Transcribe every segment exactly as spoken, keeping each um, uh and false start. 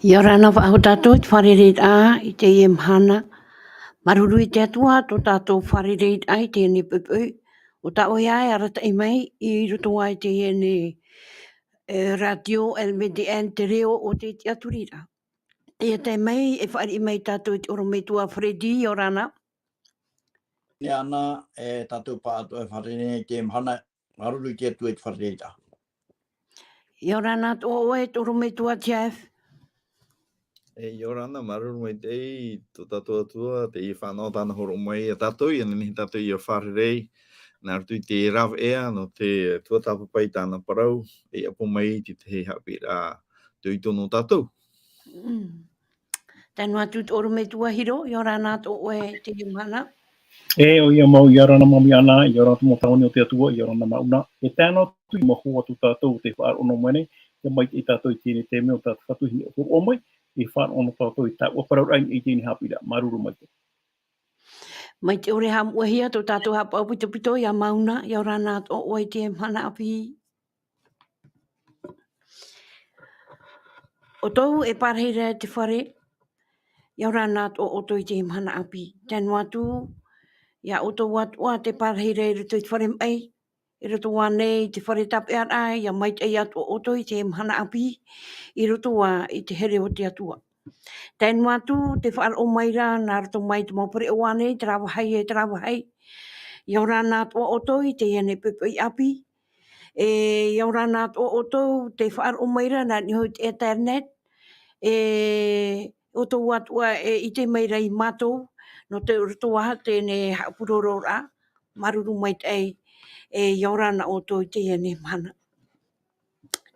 ʻIa ora na faʻahou tātou i te fārereiraʻa i teie mahana. Māuruuru i te Atua, tō tātou fārereiraʻa i teie nei poʻipoʻi. ʻO tā ʻoe ïa e arataʻi mai i roto i teie nei, e, rātio L M D N, te reo o te tiʻaturiraʻa. ʻIa tae mai, e fāriʻi mai tātou i te ʻorometua Freddy, ʻia ora na. Ia ana, e tātou pāʻatoʻa e fārerei nei i teie mahana, māuruuru i te Atua i te fārereiraʻa. ʻIa ora na atoʻa ʻoe, te ʻorometua Jeff. E, ʻia ora na, māuruuru maitaʻi tō tātou Atua, teie fānaʻo tāna hōroʻa mai iā tātou, ʻia nehenehe tātou ʻia fārerei, nā roto i te rāveʻa nō te tuatāpapa i tāna parau, e ʻapo mai i te tahi haʻapiʻiraʻa itoito nō tātou. Mm. Tae noa atu te ʻorometua Hiro, ʻia ora na atoʻa ʻoe i teie mahana. E, ʻoia mau, ʻia ora na Mami Ana, ʻia ora na te mau tāvini o te Atua, ʻia ora na māʻona. E tae noa atu i te mau hoa tō tātou tē faʻaroʻo noa mai nei, ʻia maitaʻi tātou i teie nei taime ʻo tā te Fatu i hōroʻa mai, e faʻaroʻo noa tātou i taua parauraʻa i teie nei haʻapiʻiraʻa. Māuruuru maitaʻi. Mai te ʻore haʻamoʻehia tō tātou haʻapaʻo pitopito iā Mauna, ʻia ora na atoʻa ʻoe i teie mahana ʻāpī. ʻOutou e pārahi ra i te fare, ʻia ora na atoʻa ʻoutou i teie mahana ʻāpī. Tae noa atu, iā ʻoutou atoʻa tē pārahi ra i roto i te fare maʻi, i roto ānei i te fare tāpeʻaraʻa, ʻia maitaʻi atoʻa ʻoutou i teie mahana ʻāpī, i roto ā i te here o te Atua. Tae noa atu, tē faʻaroʻo mai ra, nā roto mai te mau pereʻoʻo ānei, terā vāhi e terā vāhi. ʻIa ora na atoʻa ʻoutou i teie nei poʻipoʻi ʻāpī. E, ʻia ora na atoʻa ʻoutou, tē faʻaroʻo mai ra, nā niʻa i te internet. E, ʻoutou atoʻa e ʻite mai ra iā mātou, nō te roto ā teie nei haʻapurororaʻa, māuruuru maitaʻi, e, ʻia ora na ʻoutou i teie nei mahana.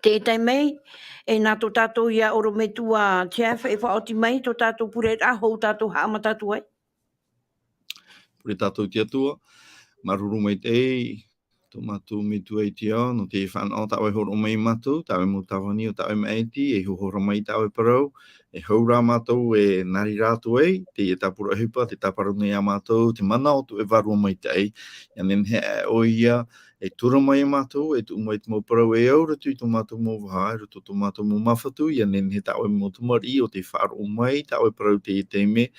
Tē tae mai, e nā tō tātou ïa ʻorometua Jeff e faʻaoti mai tō tātou pureraʻa hou tātou haʻamata atu ai. Pure tātou i te Atua, māuruuru maitaʻi, tō mātou Metua i te ao, nō te fānaʻo tā ʻoe hōroʻa mai iā mātou, tā ʻoe mau tāvini ʻo tā ʻoe maʻiti, e hōhora mai tā ʻoe parau, e hou rā mātou e nā reira atu ai, teie tāpura ʻohipa, tē tāparu nei iā mātou, te mana o tō ʻoe Vārua Maitaʻi, ʻia nehenehe ʻoia, e tura mai iā mātou, e tuʻu mai te mau parau e au i roto i tō mātou mau vaha, i roto i tō mātou mau māfatu, ʻia nehenehe tā ʻoe mau tamariʻi ʻo tē faʻaroʻo mai, tā ʻoe parau i teie taime,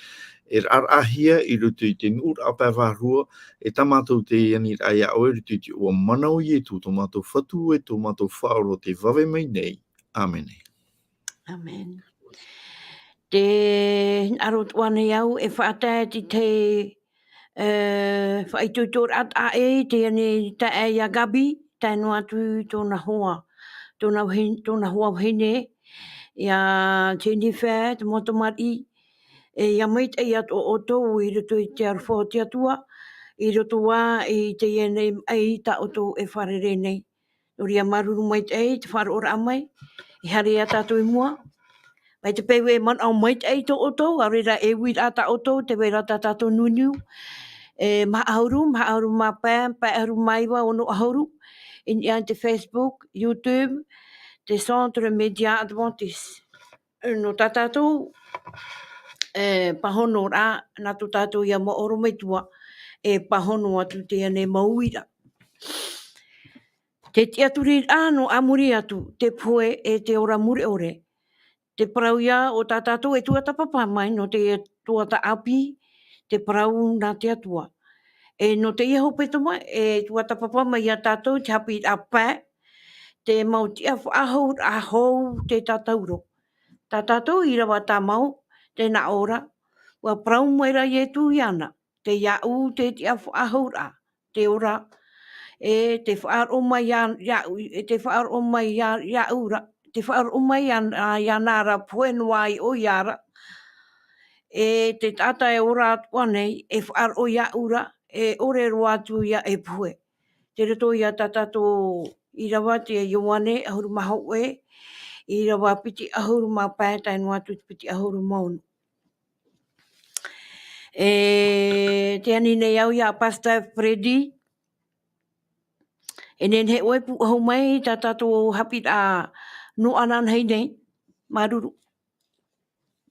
e raʻarāʻahia i roto i te nuʻuraʻa pae vārua, e tā mātou te aniraʻa iā ʻoe i roto i te iʻoa mana o Ietu tō mātou Fatu e tō mātou Faʻaora tē vave mai nei. ʻĀmene. ʻĀmene. Tē hinaʻaro atoʻa nei au e faʻatae i te, e, faʻaitoitoraʻa taʻa ʻē, teie nei taeaʻe iā Gabi, tae noa atu tōna hoa, tōna vahi-, tōna hoa vahine, iā Jennifer, te mau tamariʻi, e ʻia maitaʻi atoʻa ʻoutou i roto i te aroha o te Atua, i roto ā i teie nei maʻi tā ʻoutou e fārerei nei. Nō reira māuruuru maitaʻi te faʻaroʻoraʻa mai, e haere ā tātou i mua. Mai te peu e manaʻo maitaʻi tō ʻoutou, ʻaore rā e uiraʻa tā ʻoutou, tē vai ra tā tātou niuniu. E, maha ʻahuru, maha ʻahuru mā pae, pae ʻahuru mā iva, ono ʻahuru. I niʻa i te Facebook, YouTube, te Centre Média Adventiste. Nō tā tātou, e, pāhonoraʻa, nā tō tātou ïa mau ʻorometua, e pāhono atu teie nei mau uira. Te tiʻaturiraʻa nō ā muri atu, te pohe e te ora mure ʻore. Te parau ïa o tā tātou e tuatāpapa mai, nō te tuatāʻāpī, te parau nā te Atua. E nō teie hepetoma, e tuatāpapa mai iā tātou te haʻapiʻiraʻa pae, te mau tiʻa faʻahouraʻa hou te tātauro. Tā tātou ʻīrava tāmau, tē nā ʻō ra, ʻua parau mai ra Ietu iāna, tei iāʻu te tiʻa faʻahouraʻa, te ora, e tē faʻaroʻo mai iā, iāʻu, e tē faʻaroʻo mai iā, iāʻu ra, tē faʻaroʻo mai iā, iāna ra, pohe noa ai ʻoia ra. E te taʻata e ora atoʻa nei, e faʻaroʻo iāʻu ra, e ʻore roa atu ïa e pohe. Tei roto ïa tā tātou ʻīrava te Ioane ʻahuru mā hōʻē, ʻīrava piti ʻahuru mā pae tae noa atu te piti ʻahuru mā ono. E, tē ani nei au iā Pastor Freddy. E nehenehe ʻoe e pūʻohu mai tā tātou haʻapiʻiraʻa nō ananahi nei. Māuruuru.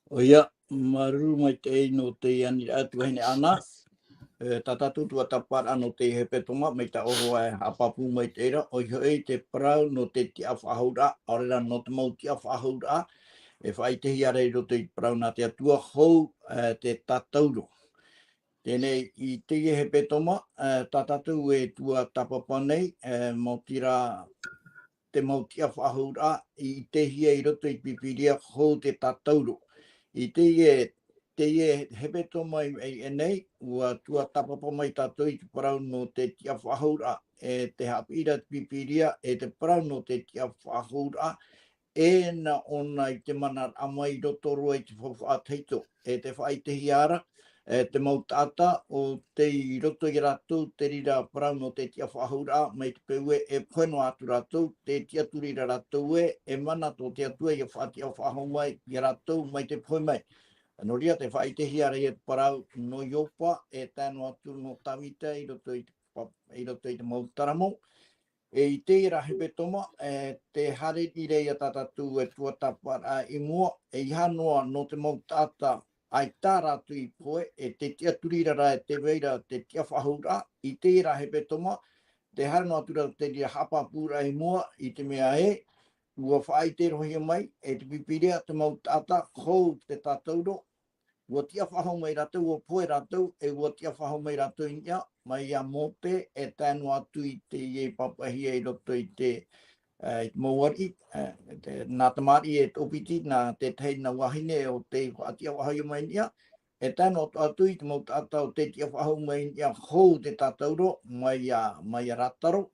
ʻOia, māuruuru maitaʻi nō te aniraʻa tuahine Ana. E, tā tātou tuatāpaparaʻa nō te hepetoma, mai tā ʻoe e haʻapāpū maitaʻi ra, ʻoia hoʻi te parau nō te tiʻa faʻahouraʻa, ʻaore rā nō te mau tiʻa faʻahouraʻa, e faʻaʻitehia ra i roto i te parau nā te Atua, hou, e, te tātauro. Teie nei, i teie hepetoma, e, tā tātou e tuatāpapa nei, e, maoti rā te mau tiʻafaʻahouraʻa i ʻitehia i roto i te Pīpīria, hou te tātauro. I teie, teie hepetoma i, i, i nei, ʻua tuatāpapa mai tātou i te parau nō te tiʻafaʻahouraʻa, e te haʻapiʻiraʻa te Pīpīria, e te parau nō te tiʻafaʻahouraʻa, e nā ʻōna i te manaraʻa mai i roto roa i te faufaʻa tahito, e te faʻaʻitehia ra, e te mau taʻata ʻo tei roto ia rātou te reira parau nō te tiʻafaʻahouraʻa, mai te peu ē, e pohe noa atu rātou, tē tiʻaturi ra rātou ē, e mana tō te Atua ʻia faʻatiʻafaʻahou mai ia rātou mai te pohe mai. Nō reira, tē faʻaʻitehia ra ia te parau nō Iopa, e tae noa atu nō Tavita i roto i te pa-, i roto i te mau taramo. E, i teie ra hepetoma, e, tē haere ra ia tā tātou e tuatāpaparaʻa i mua, e ʻeiaha noa nō te mau taʻata ʻaita rātou i pohe, e tē tiʻaturi ra rā, e tē vai ra te tiʻafaʻahouraʻa, i teie ra hepetoma, tē haere noa atu ra te reira haʻapāpūraʻa i mua, i te mea ē, ʻua faʻaʻite roa hia mai e te Pīpīria te mau taʻata, hou te tātauro, ʻua tiʻafaʻahou mai rātou, ʻua pohe rātou, e ʻua tiʻafaʻahou mai rātou i niʻa, mai iā Mōte, e tae noa atu i teie i pāpaʻihia i roto i te, e, i te mau ariʻi, e, te, nā tamariʻi e toʻopiti, nā te tahi nā vahine ʻo tei faʻatiʻafaʻahou mai i niʻa, e tae noa atu i te mau taʻata ʻo tei tiʻafaʻahou mai i niʻa, hou te tātauro, mai iā, mai iā Rātaro,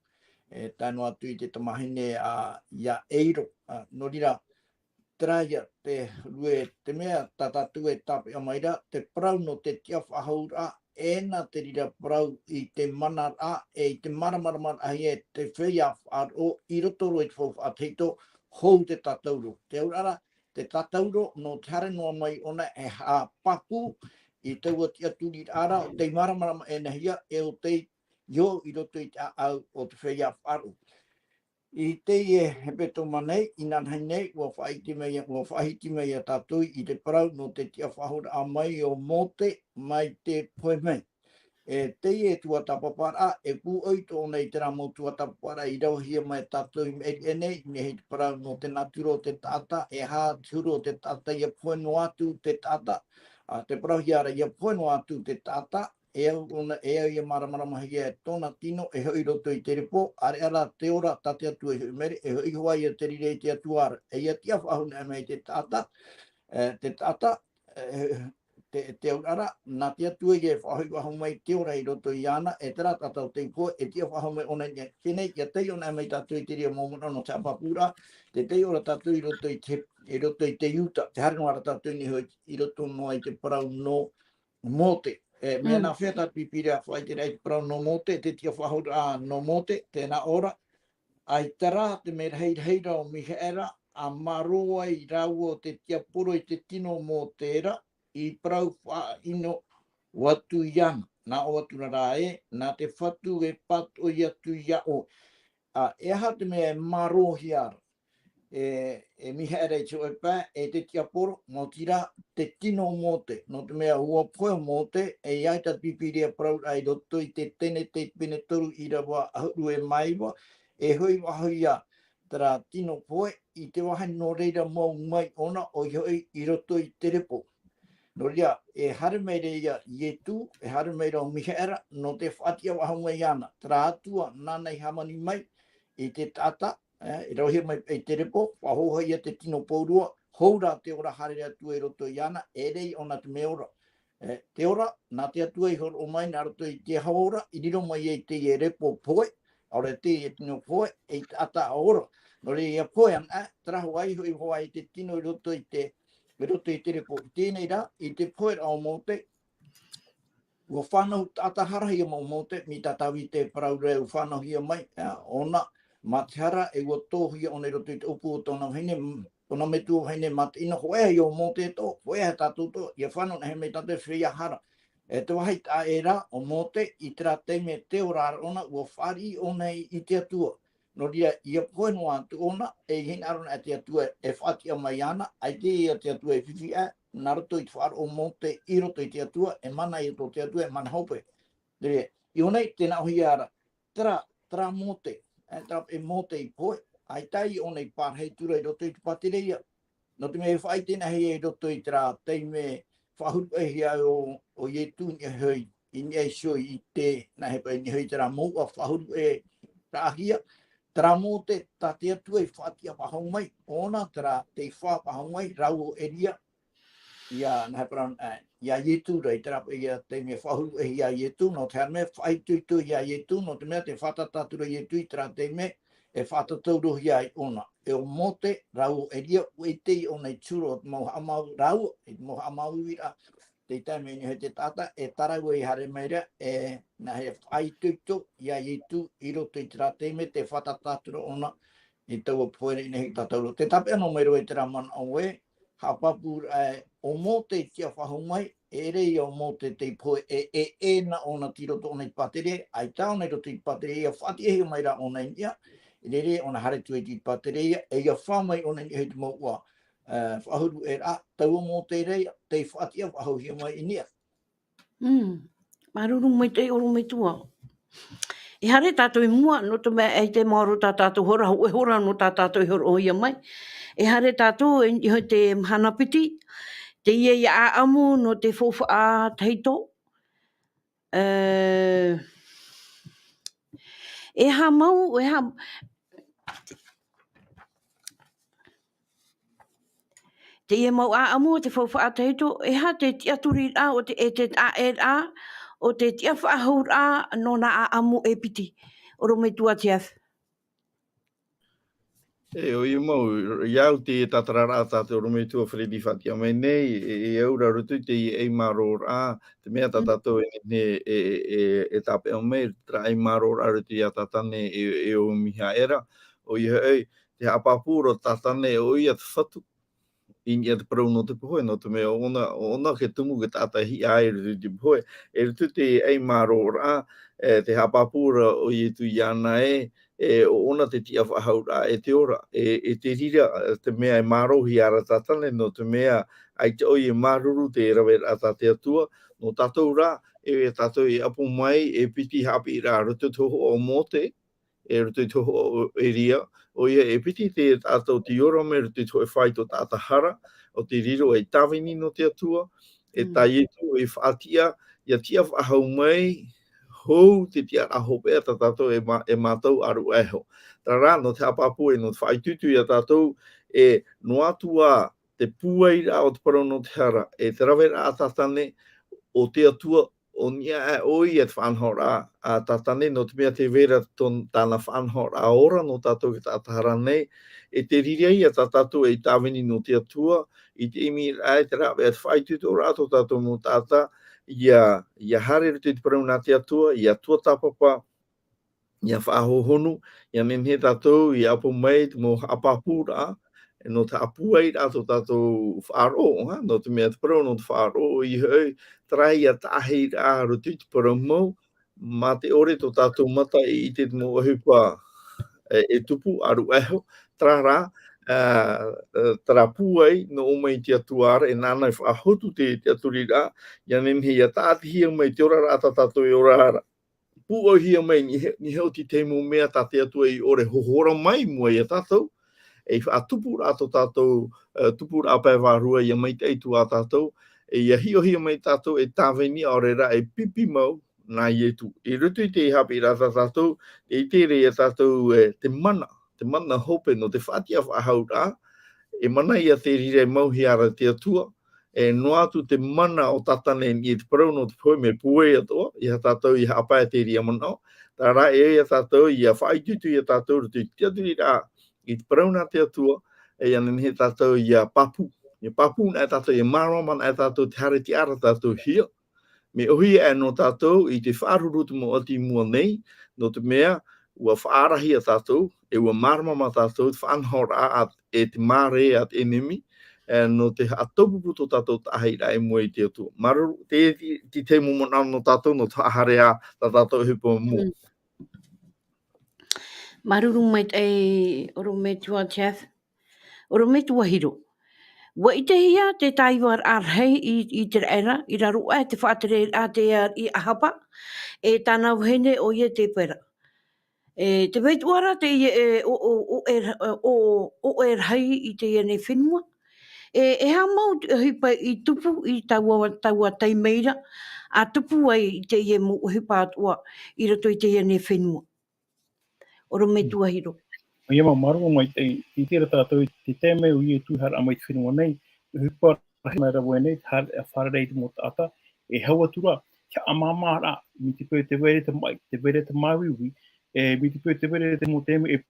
e tae noa atu i te tamahine a Iairo. A, nō reira, terā ia te rue, te mea tā tātou e tāpeʻa mai ra, te parau nō te tiʻafaʻahouraʻa, e nā te reira parau i te manaraʻa, e i te māramaramaraʻahia e te feiā faʻaroʻo i roto roa i te faufaʻa tahito, hou te tātauro. Te auraʻa ra, te tātauro, nō te haere noa mai ʻōna e haʻapāpū i taua tiʻaturiraʻa ra, ʻo tei māramarama ʻenehia, e ʻo tei iho i roto i te ʻāʻau o te feiā faʻaroʻo. I teie hepetoma nei, inanahi nei, ʻua faʻaʻite mai, ʻua faʻahiti mai iā tātou i te parau nō te tiʻafaʻahouraʻa mai o Mōte, mai te pohe mai. E teie tuatāpaparaʻa, e pūʻoi tōna i terā mau tuatāpaparaʻa i ravehia mai e tātou i maʻiri aʻe nei, i niʻa i te parau nō te natura o te taʻata, e aha te huru o te taʻata, ʻia pohe noa atu te taʻata, a, tē parauhia ra, ʻia pohe noa atu te taʻata, e au ʻōna, e au ʻia māramaramahia e tōna tino, e hoʻi i roto i te repo, ʻāreʻa rā te ora tā te Atua i hoʻi mai ra, e hoʻi hoʻi ia te reira i te Atua ra, e ʻia tiʻafaʻahou noa mai te taʻata, e, te taʻata, e, te, te auraʻa ra, nā te Atua ïa e faʻahoʻi faʻahou mai te ora i roto iāna, e terā tātou tei pohe, e tiʻafaʻahou mai ʻōna i niʻa. Teie nei, ʻia taiʻo noa mai tātou i te reira mau manaʻo nō te haʻapāpūraʻa, tē taiʻo ra tātou i roto i te, i roto i te Iuta, tē haere noa ra tātou i niʻa hoʻi i roto noa i te parau nō Mōte. E, mea Mm. nāfea tā te Pīpīria e faʻaʻite ra i te parau nō Mōte, te tiʻafaʻahouraʻa nō Mōte, tē nā ʻō ra, ʻaita rā te mea rahirahi ra ʻo Mihaera, ʻa marō ai rāua ʻo te tiaporo i te tino o Mōte ra, i parau faʻaʻino atu iāna. Nā ʻō atu ra rā ē, nā te Fatu e pātoʻi atu iā ʻoe. A, e aha te mea e marōhia ra e, e Mihaera i te hōʻē pae, e te tiaporo, maoti rā te tino o Mōte. Nō te mea ʻua pohe ʻo Mōte, e ʻia ʻite te Pīpīria parauraʻa i roto i te Tenete pene toru ʻīrava ʻahuru e mā iva, e hoʻi faʻahou ia terā tino pohe i te vāhi nō reira mau mai ʻōna, ʻoia hoʻi i roto i te repo. Nō reira, e haere mai ra ia Ietu, e haere mai ra ʻo Mihaera, nō te faʻatiʻafaʻahou mai iāna, terā Atua nāna i hāmani mai i te taʻata, e, e ravehia mai i te repo, faʻahou hoʻi ia te tino pauroa, hou rā te ora haere atu i roto iāna, e ʻere ʻōna te mea ora. E, te ora, nā te Atua i hōroʻa mai nā roto i te Aho Ora, i riro mai ai teie repo pohe, ʻaore teie tino pohe, e taʻata ora. Nō reira ʻia pohe ana, terā hoʻi, hoʻi hoʻi te tino i roto i te, i roto i te repo. I teie nei rā, i te pohe ra ʻo Mōte, ʻua fānau taʻata hara hia mai ʻo Mōte, mai tā Tāvita e parau ra ē ʻua fānauhia mai, ā, ʻōna, mā te hara, e ʻua tōhia ʻōna i roto i te ʻōpū o tōna vahine, m-, tōna metua vahine mataʻeinaʻa, hōʻē hia ʻo Mōte atoʻa, hōʻē hia tātou atoʻa, ʻia fānau noa mai tātou i te feiā hara. E te vāhi taʻa ʻē ra, ʻo Mōte, i terā taime tē ora ra ʻōna, ʻua fāriʻi ʻōna i, i te Atua. Nō reira, ʻia pohe noa atu ʻōna, e hinaʻaro ana te Atua e faʻatiʻa mai iāna, ʻaita ia te Atua e fifi aʻe, nā roto i te faʻaroʻo o Mōte i roto i te Atua, e mana ia tō te Atua, e mana hope. Nō reira, i ʻō nei, tē nā ʻōhia ra, terā, terā Mōte, e, terā e Mōte i pohe, ʻaita ʻōna i pārahi atu ra i roto i te pātireia. Nō te mea e faʻaʻite nā hea i roto i terā taime faʻahuru ʻē hia o, o Ietu i niʻa iho i, i niʻa iho i te, nā hea paʻi i niʻa iho i terā mouʻa faʻahuru ʻē raʻahia, terā Mōte, tā te Atua i faʻatiʻa faʻahou mai, ʻōna terā tei faʻahou mai, rāua ʻo Eria, ia, nā hea paʻi, ā, ia Ietu rā, i terā paʻi ia taime faʻahuru ʻē hia Ietu, nō te haere mai, faʻaitoito ia Ietu, nō te mea tē fātata atu ra Ietu i terā taime, e fātata roa hia ai ʻōna. E ʻo Mōte, rāua ʻo Eria, ʻua ʻite ʻōna i te huru o te mau haʻamāuʻa, rāua, i te mau haʻamāuʻa, tei tae mai i niʻa iho i te taʻata, e tā rāua i haere mai ra, e, nā hea faʻaitoito ia Ietu i roto i terā taime tē fātata atu ra ʻōna i taua pohe ra i niʻa iho i te taʻata. Tē tāpeʻa noa mai roa i terā manaʻo ē, haʻapāpū ra ē, ʻo Mōte i tiʻa faʻahou mai, e ʻere ïa ʻo Mōte tei pohe, e, e, e nā ʻōna tei roto ʻōna i te pātireia, ʻaita ʻōna i roto i te pātireia, faʻatiʻahia mai rā ʻōna i niʻa, i reira ʻōna haere atu i te pātireia, e ʻia fā mai ʻōna i niʻa iho i te mouʻa, ā, faʻahuru ʻē ra, taua Mōte ra ïa, tei faʻatiʻa faʻahouhia mai i niʻa. Mm. Māuruuru maitaʻi ʻorometua. E haere tātou i mua, nō te mea ʻaita e maoro tā tātou hora, hōʻē hora nō tā tātou e hōroʻahia mai. E haere tātou i niʻa iho i te mahana piti, teie ïa ʻāʻamu nō te faufaʻa tahito. Ē, e aha mau, e aha, teie mau ʻāʻamu o te faufaʻa tahito, e aha te tiʻaturiraʻa o te, e te taʻa-, e taʻaʻēraʻa o te tiʻafaʻahouraʻa nō nā ʻāʻamu e piti, ʻorometua Jeff? E, ʻoia mau, i au te tātararaʻa tā te ʻorometua Freddy faʻatiʻa mai nei, e, e au ra roto i teie ʻai mārōraʻa, te mea tā Mm. tātou e, e, e, e, e tāpeʻa mai, terā ʻai mārōraʻa roto ia Tātane e, e ʻo Mihaera, ʻoia hoʻi, te haʻapāpū ra Tātane ʻoia te fatu, i niʻa te parau nō te pohe, nō te mea ʻo ʻōna, ʻo ʻōna ke tumu, ke taʻata hiʻa ai i roto i te pohe, e roto i te ʻai mārōraʻa, e, te haʻapāpū ra ʻo Ietu iāna ē, e, ʻo ʻōna te tiʻafaʻahouraʻa e te ora, e, e te reira, e te mea e māuruuruhia ra Tātane, nō te mea ʻaita ʻoia e māuruuru te raveraʻa tā te Atua, nō tātou rā, e, e tātou e ʻapo mai, e piti haʻapiʻiraʻa roto i te hōhoʻa o Mōte, e roto i te hōhoʻa o Eria, ʻoia e piti te tātou tei ora mai roto i te hōʻē fāito taʻata hara, ʻo te riro ei tāvini nō te Atua, e Mm. tā Ietu e faʻatiʻa, ʻia tiʻafaʻahou mai, hou te tiʻaraʻa hopeʻa tā tātou e mā-, e mātau ʻāruʻa iho. Terā rā, nō te haʻapāpū e nō te faʻaitoito ia tātou, e noa atu ā te pūairaʻa o te parau nō te hara, e te raveraʻa a Tātane, ʻo te Atua, ʻo niʻa aʻe ʻoia te faʻanahoraʻa a Tātane, nō te mea tē vai ra tō-, tāna faʻanahoraʻa ora nō tātou e taʻata hara nei, e te reira ïa tā tātou ei tāvini nō te Atua, i te ʻimiraʻa e te rāveʻa te faʻaitoitoraʻa tō tātou mau taʻata, ʻia, ʻia haere i roto i te parau nā te Atua, ʻia tuatāpapa, ʻia faʻahohonu, ʻia nehenehe tātou ʻia ʻapo mai te mau haʻapāpūraʻa, nō te haʻapūairaʻa tō tātou faʻaroʻo, ha, nō te mea te parau nō te faʻaroʻo, ʻoia hoʻi, terā ïa taʻahiraʻa roto i te parau mau, mā te ʻore tō tātou mata e ʻite te mau ʻohipa, e, e tupu, ʻāruʻa iho, terā rā, ā, ā, terā pūai, nō ʻō mai te Atua ra, e nāna e faʻahotu te, te tiʻaturiraʻa, ʻia nehenehe ʻia tāʻatihia mai te oraraʻa tā tātou e ora ra. Pūʻohia mai, niʻa, niʻa i te tahi mau mea tā te Atua i ʻore e hohora mai i mua ia tātou, e faʻatupuraʻa tō tātou, ā, tupuraʻa pae vārua ʻia maitaʻi atu ā tātou, e ʻia hiʻohia mai tātou e tāvini ʻaore rā e pipi mau nā Ietu. I roto i te haʻapiʻiraʻa tā tātou, e ʻite ra ia tātou, e, te mana, te mana hope nō te faʻatiʻa faʻahouraʻa, e mana ïa te reira e mauhia ra te Atua, e noa atu te mana o Tātane i te parau nō te pohe mea pūai atoʻa, ia tātou ʻia haʻapae te reira manaʻo, terā rā e ia tātou ʻia faʻaitoito ia tātou roto i te tiʻaturiraʻa i te parau nā te Atua, e ʻia nehenehe tātou ʻia pāpū, ʻia pāpū nā tātou, ʻia mārama nā tātou te haere tiʻa ra tātou hia, mea ʻōhie aʻe nō tātou i te faʻaruru te mau ʻati i mua nei, nō te mea, ʻua faʻaarahia tātou, e ʻua mārama mā tātou te faʻanahoraʻa a, e te mārē a te ʻenemi, e, nō te haʻataupupū tō tātou taʻahiraʻa i mua i te Atua. Māuruuru, te, te, te tahi mau manaʻo nō tātou, nō te haʻahaere ā tā tātou ʻohipa mua. Mm. Māuruuru maitaʻi, ʻorometua Jeff. ʻOrometua Hiro. ʻUa ʻitehia te tāivaraʻa rahi i, i te raʻi ra, i raro aʻe te faʻatereraʻa a te ariʻi Ahaba, e tāna vahine ʻoia Tepera. E, tē vai atu ra teie, e, ʻo, ʻo, ʻo, e, ʻo, ʻo, e rahi i teie nei fenua. E, e aha mau te ʻohipa i tupu i taua, taua taime ra, a tupu ai i teie mau ʻohipa atoʻa i roto i teie nei fenua. ʻOrometua Hiro. ʻOia mau, māuruuru maitaʻi, i terā tātou i te taime o Ietu i haere mai te fenua nei, ʻohipa rahi mai rave nei, te haere, fārerei i te mau taʻata, e hau atu ra, te haʻamāmā ra, mai te peu te vai ra te maʻi, te vai ra te māuiui, e, mai te peu te vai ra te mau taime, e,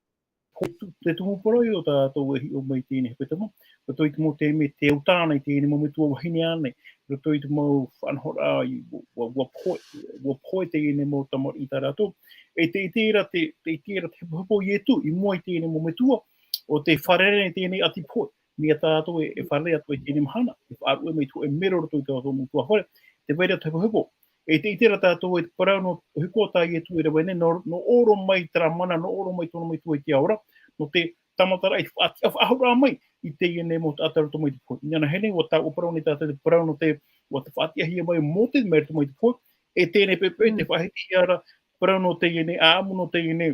te tumu parau o tātou e hiʻo mai i teie nei hepetoma, roto i te mau taime e au tāna i teie nei mau metua vahine ānei, roto i te mau faʻanahoraʻa, i, ʻua, ʻua, ʻua pohe, ʻua pohe teie nei mau tamariʻi tā rātou. E tē ʻite ra te, tē ʻite ra te hepohepo o Ietu i mua i teie nei mau metua, ʻo tē fārerei nei i teie nei ʻati pohe, mai ia tātou e, e fārerei atu i teie nei mahana, e faʻaruʻe mai te hōʻē mero roto i tō tātou mau ʻutuāfare, tē vai ra te hepohepo. E tē ʻite ra tātou e te parau nō, ʻohipa tā Ietu e rave nei, nō, nō ʻō roa mai terā mana, nō ʻō roa mai tōna metua i te ao ra, nō te tāmataraʻa i te faʻatiʻa faʻahou raʻa mai i teie nei mau taʻata roto mai te pohe. Inanahi nei, ʻua tā, ʻua parau nei tātou te parau nō te, ʻua te faʻatiʻahia mai ʻo Mōtē mai roto mai te pohe, e teie nei poʻipoʻi, te faʻahitihia ra, parau nō teie nei, ʻāʻamu nō teie nei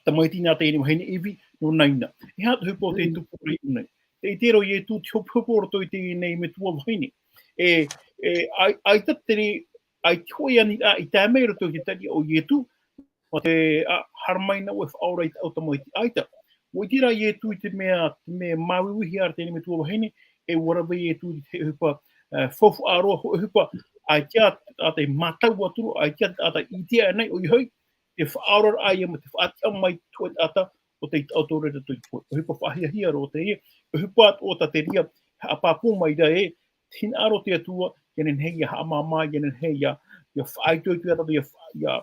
tamaiti nā teie nei vahine ivi nō Naina. E aha te ʻohipa o tē tupu ra i ʻō nei? Tē ʻite ra ʻo Ietu te hopohopo roto i teie nei metua vahine. E, e, ʻai-, ʻaita te rē, ʻaita hōʻē aniraʻa i tae mai roto i te tariʻa o Ietu, ʻo te, ā, haere mai nā ʻoe e faʻaora i tāʻu tamaiti, ʻaita. ʻUa ʻite rā Ietu i te mea, te mea māuiuihia ra teie nei metua vahine, e ʻua rave Ietu i te ʻohipa, ā, faufaʻa roa, hōʻē ʻohipa, ʻaita te taʻata i mātau atu ra, ʻaita te taʻata i ʻite aʻe nei, ʻoia hoʻi, te faʻaoraraʻa ia, mai te faʻatiʻa mai te hōʻē taʻata, ʻo tei taʻoto ra i roto i te pohe. ʻOhipa faʻahiahia roa teie, ʻohipa atoʻa tā te reira, haʻapāpū mai ra ē, te hinaʻaro o te Atua, ʻia nehenehe ʻia haʻamāmā, ʻia nehenehe ʻia, ʻia faʻaitoito ia tātou, ʻia fa-, ʻia,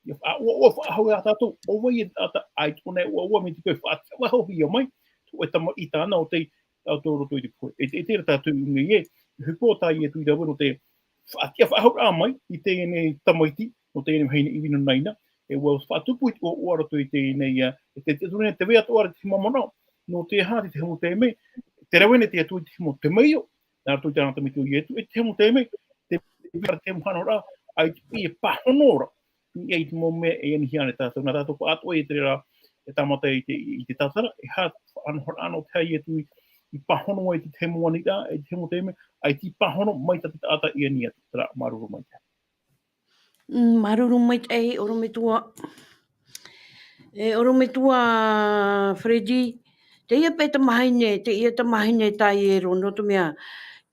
ʻia faʻaʻoaʻoa faʻahou ia tātou, ʻo vai e taʻata, ʻaita ʻōna e ʻoaʻoa mai te peu e faʻatiʻa faʻahouhia mai, te hōʻē tamaiti tāna ʻo tei taʻoto roto i te pohe. E te, e terā tātou i ʻō nei ē, ʻohipa tā Ietu i rave nō te faʻatiʻa faʻahouraʻa mai i teie nei tamaiti, nō teie nei vahine ivi nō Naina, e ʻua faʻatupu i te ʻoaʻoa roto i teie nei, ā, e te, te, te, te vai atoʻa ra te mau manaʻo, nō te aha, te, te mau taime, tē rave nei te Atua i te mau temeio, nā roto i tāna tamaiti ʻo Ietu, e te mau taime, tē vai ra te mau faʻanahoraʻa, ʻaita paʻi e pāhono ra, i, i te mau mea e anihia ana e tātou, nā tātou pāʻatoʻa e terā, e tāmata i te, i te tātara, e aha te faʻanahoraʻa nō te aha Ietu i, i pāhono ai i te, te mau aniraʻa, i te mau taime, ʻaita i pāhono mai tā te taʻata i ani atu, terā, māuruuru maitaʻi. Mm, māuruuru maitaʻi, ʻorometua. E, ʻorometua Freddy, teie paʻi tamahine, teie tamahine tā Iero, nō te mea,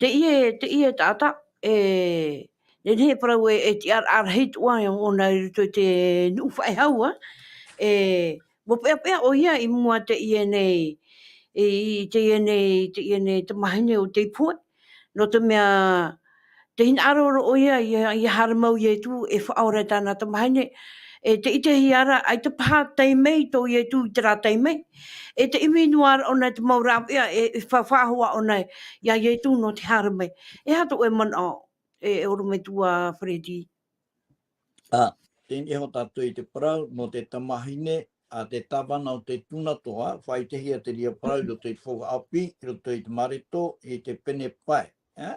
teie, teie taʻata, e, nehenehe e parau e, e tiʻaraʻa rahi atoʻa ʻōna i roto i te nuʻu faʻehau, ā. E, ʻua peʻapeʻa ʻoia i mua teie nei, i, i teie nei, teie nei tamahine ʻo tei pohe. Nō te mea, tē hinaʻaro ra ʻoia, ʻia, ʻia haere mau Ietu e faʻaora i tāna tamahine, e tē ʻitehia ra, ʻaita paha tae mai tō Ietu i terā taime, e te ʻimi noa ra ʻōna i te mau rāveʻa, e, e fa-, faʻahoʻi ʻōna ia Ietu nō te haere mai. E aha tō ʻoe manaʻo, e, e ʻorometua Freddy? Ā, teie nei iho tātou i te parau, nō te tamahine, ā, te tāvana o te tuna toa, faʻaʻitehia te reira parau i roto i te faufaʻa ʻāpī, i roto i te Mareto, i te pene pae, ē?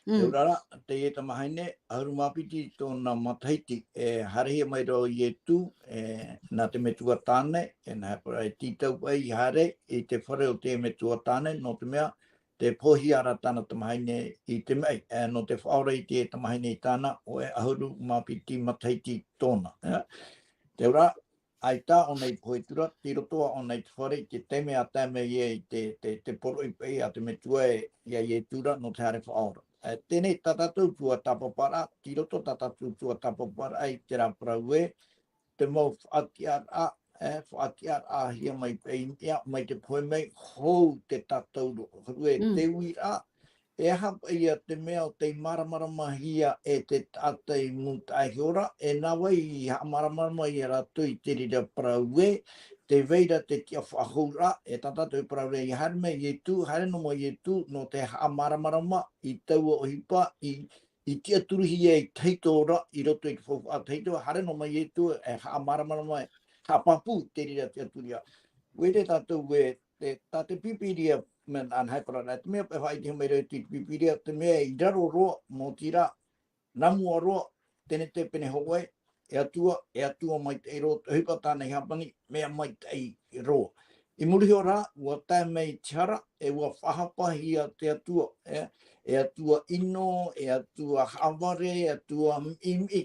Mm. Te ora ra, teie tamahine, ʻahuru mā piti tōna matahiti, e haerehia mai ra ʻo Ietu, e, nā te metua tāne, e nā, e tītau paʻi i haere i te fare o te metua tāne, nō te mea, tē poʻihia ra tāna tamahine i te maʻi, e, nō te faʻaora i te tamahine i tāna, ʻoia ʻahuru mā piti matahiti tōna, ē? Te ora, ʻaita ʻōna i pohe atu ra, tei roto ā ʻōna i te fare, i te taime a tae mai ai te, te, te poroʻi paʻi a te metua ē, ia Ietu ra, nō te haere faʻaora. E, teie nei tā tātou tuatāpaparaʻa, tei roto tā tātou tuatāpaparaʻa i terā parau ē, te mau faʻatiʻaraʻa, e, faʻatiʻaraʻahia mai paʻi, ia, mai te pohe mai, hou te tātauro, hōʻē Mm. te uiraʻa, e aha paʻi ia te mea ʻo tei māramaramahia e te taʻata i mūtaʻa iho ra, e nā vai i haʻamāramarama ia rātou i te reira parau ē, tē vai ra te tiʻa faʻahouraʻa, e tā tātou e parau ra, ʻia haere mai Ietu, haere noa mai Ietu, nō te haʻamāramarama i taua ʻohipa, i, i tiʻaturuhia e tahito ra, i roto i te faufaʻa tahito, haere noa mai Ietu, e haʻamāramarama, e haʻapāpū te reira tiʻaturi ra. ʻUa ʻite tātou ē, te, tā te Pīpīria, mea, anahe parau ra, te mea paʻi faʻaʻitehia mai ra i te Pīpīria, te mea i raro roa, nō te reira, nā mua roa, teie nei pene hōʻē, e Atua, e Atua maitaʻi roa, te ʻohipa tāna i hāmani, mea maitaʻi roa. I muri iho rā, ua tae mai te hara, e ua faʻahapahia te Atua, e, e Atua ʻino, e Atua haʻavare, e Atua miʻimiʻi.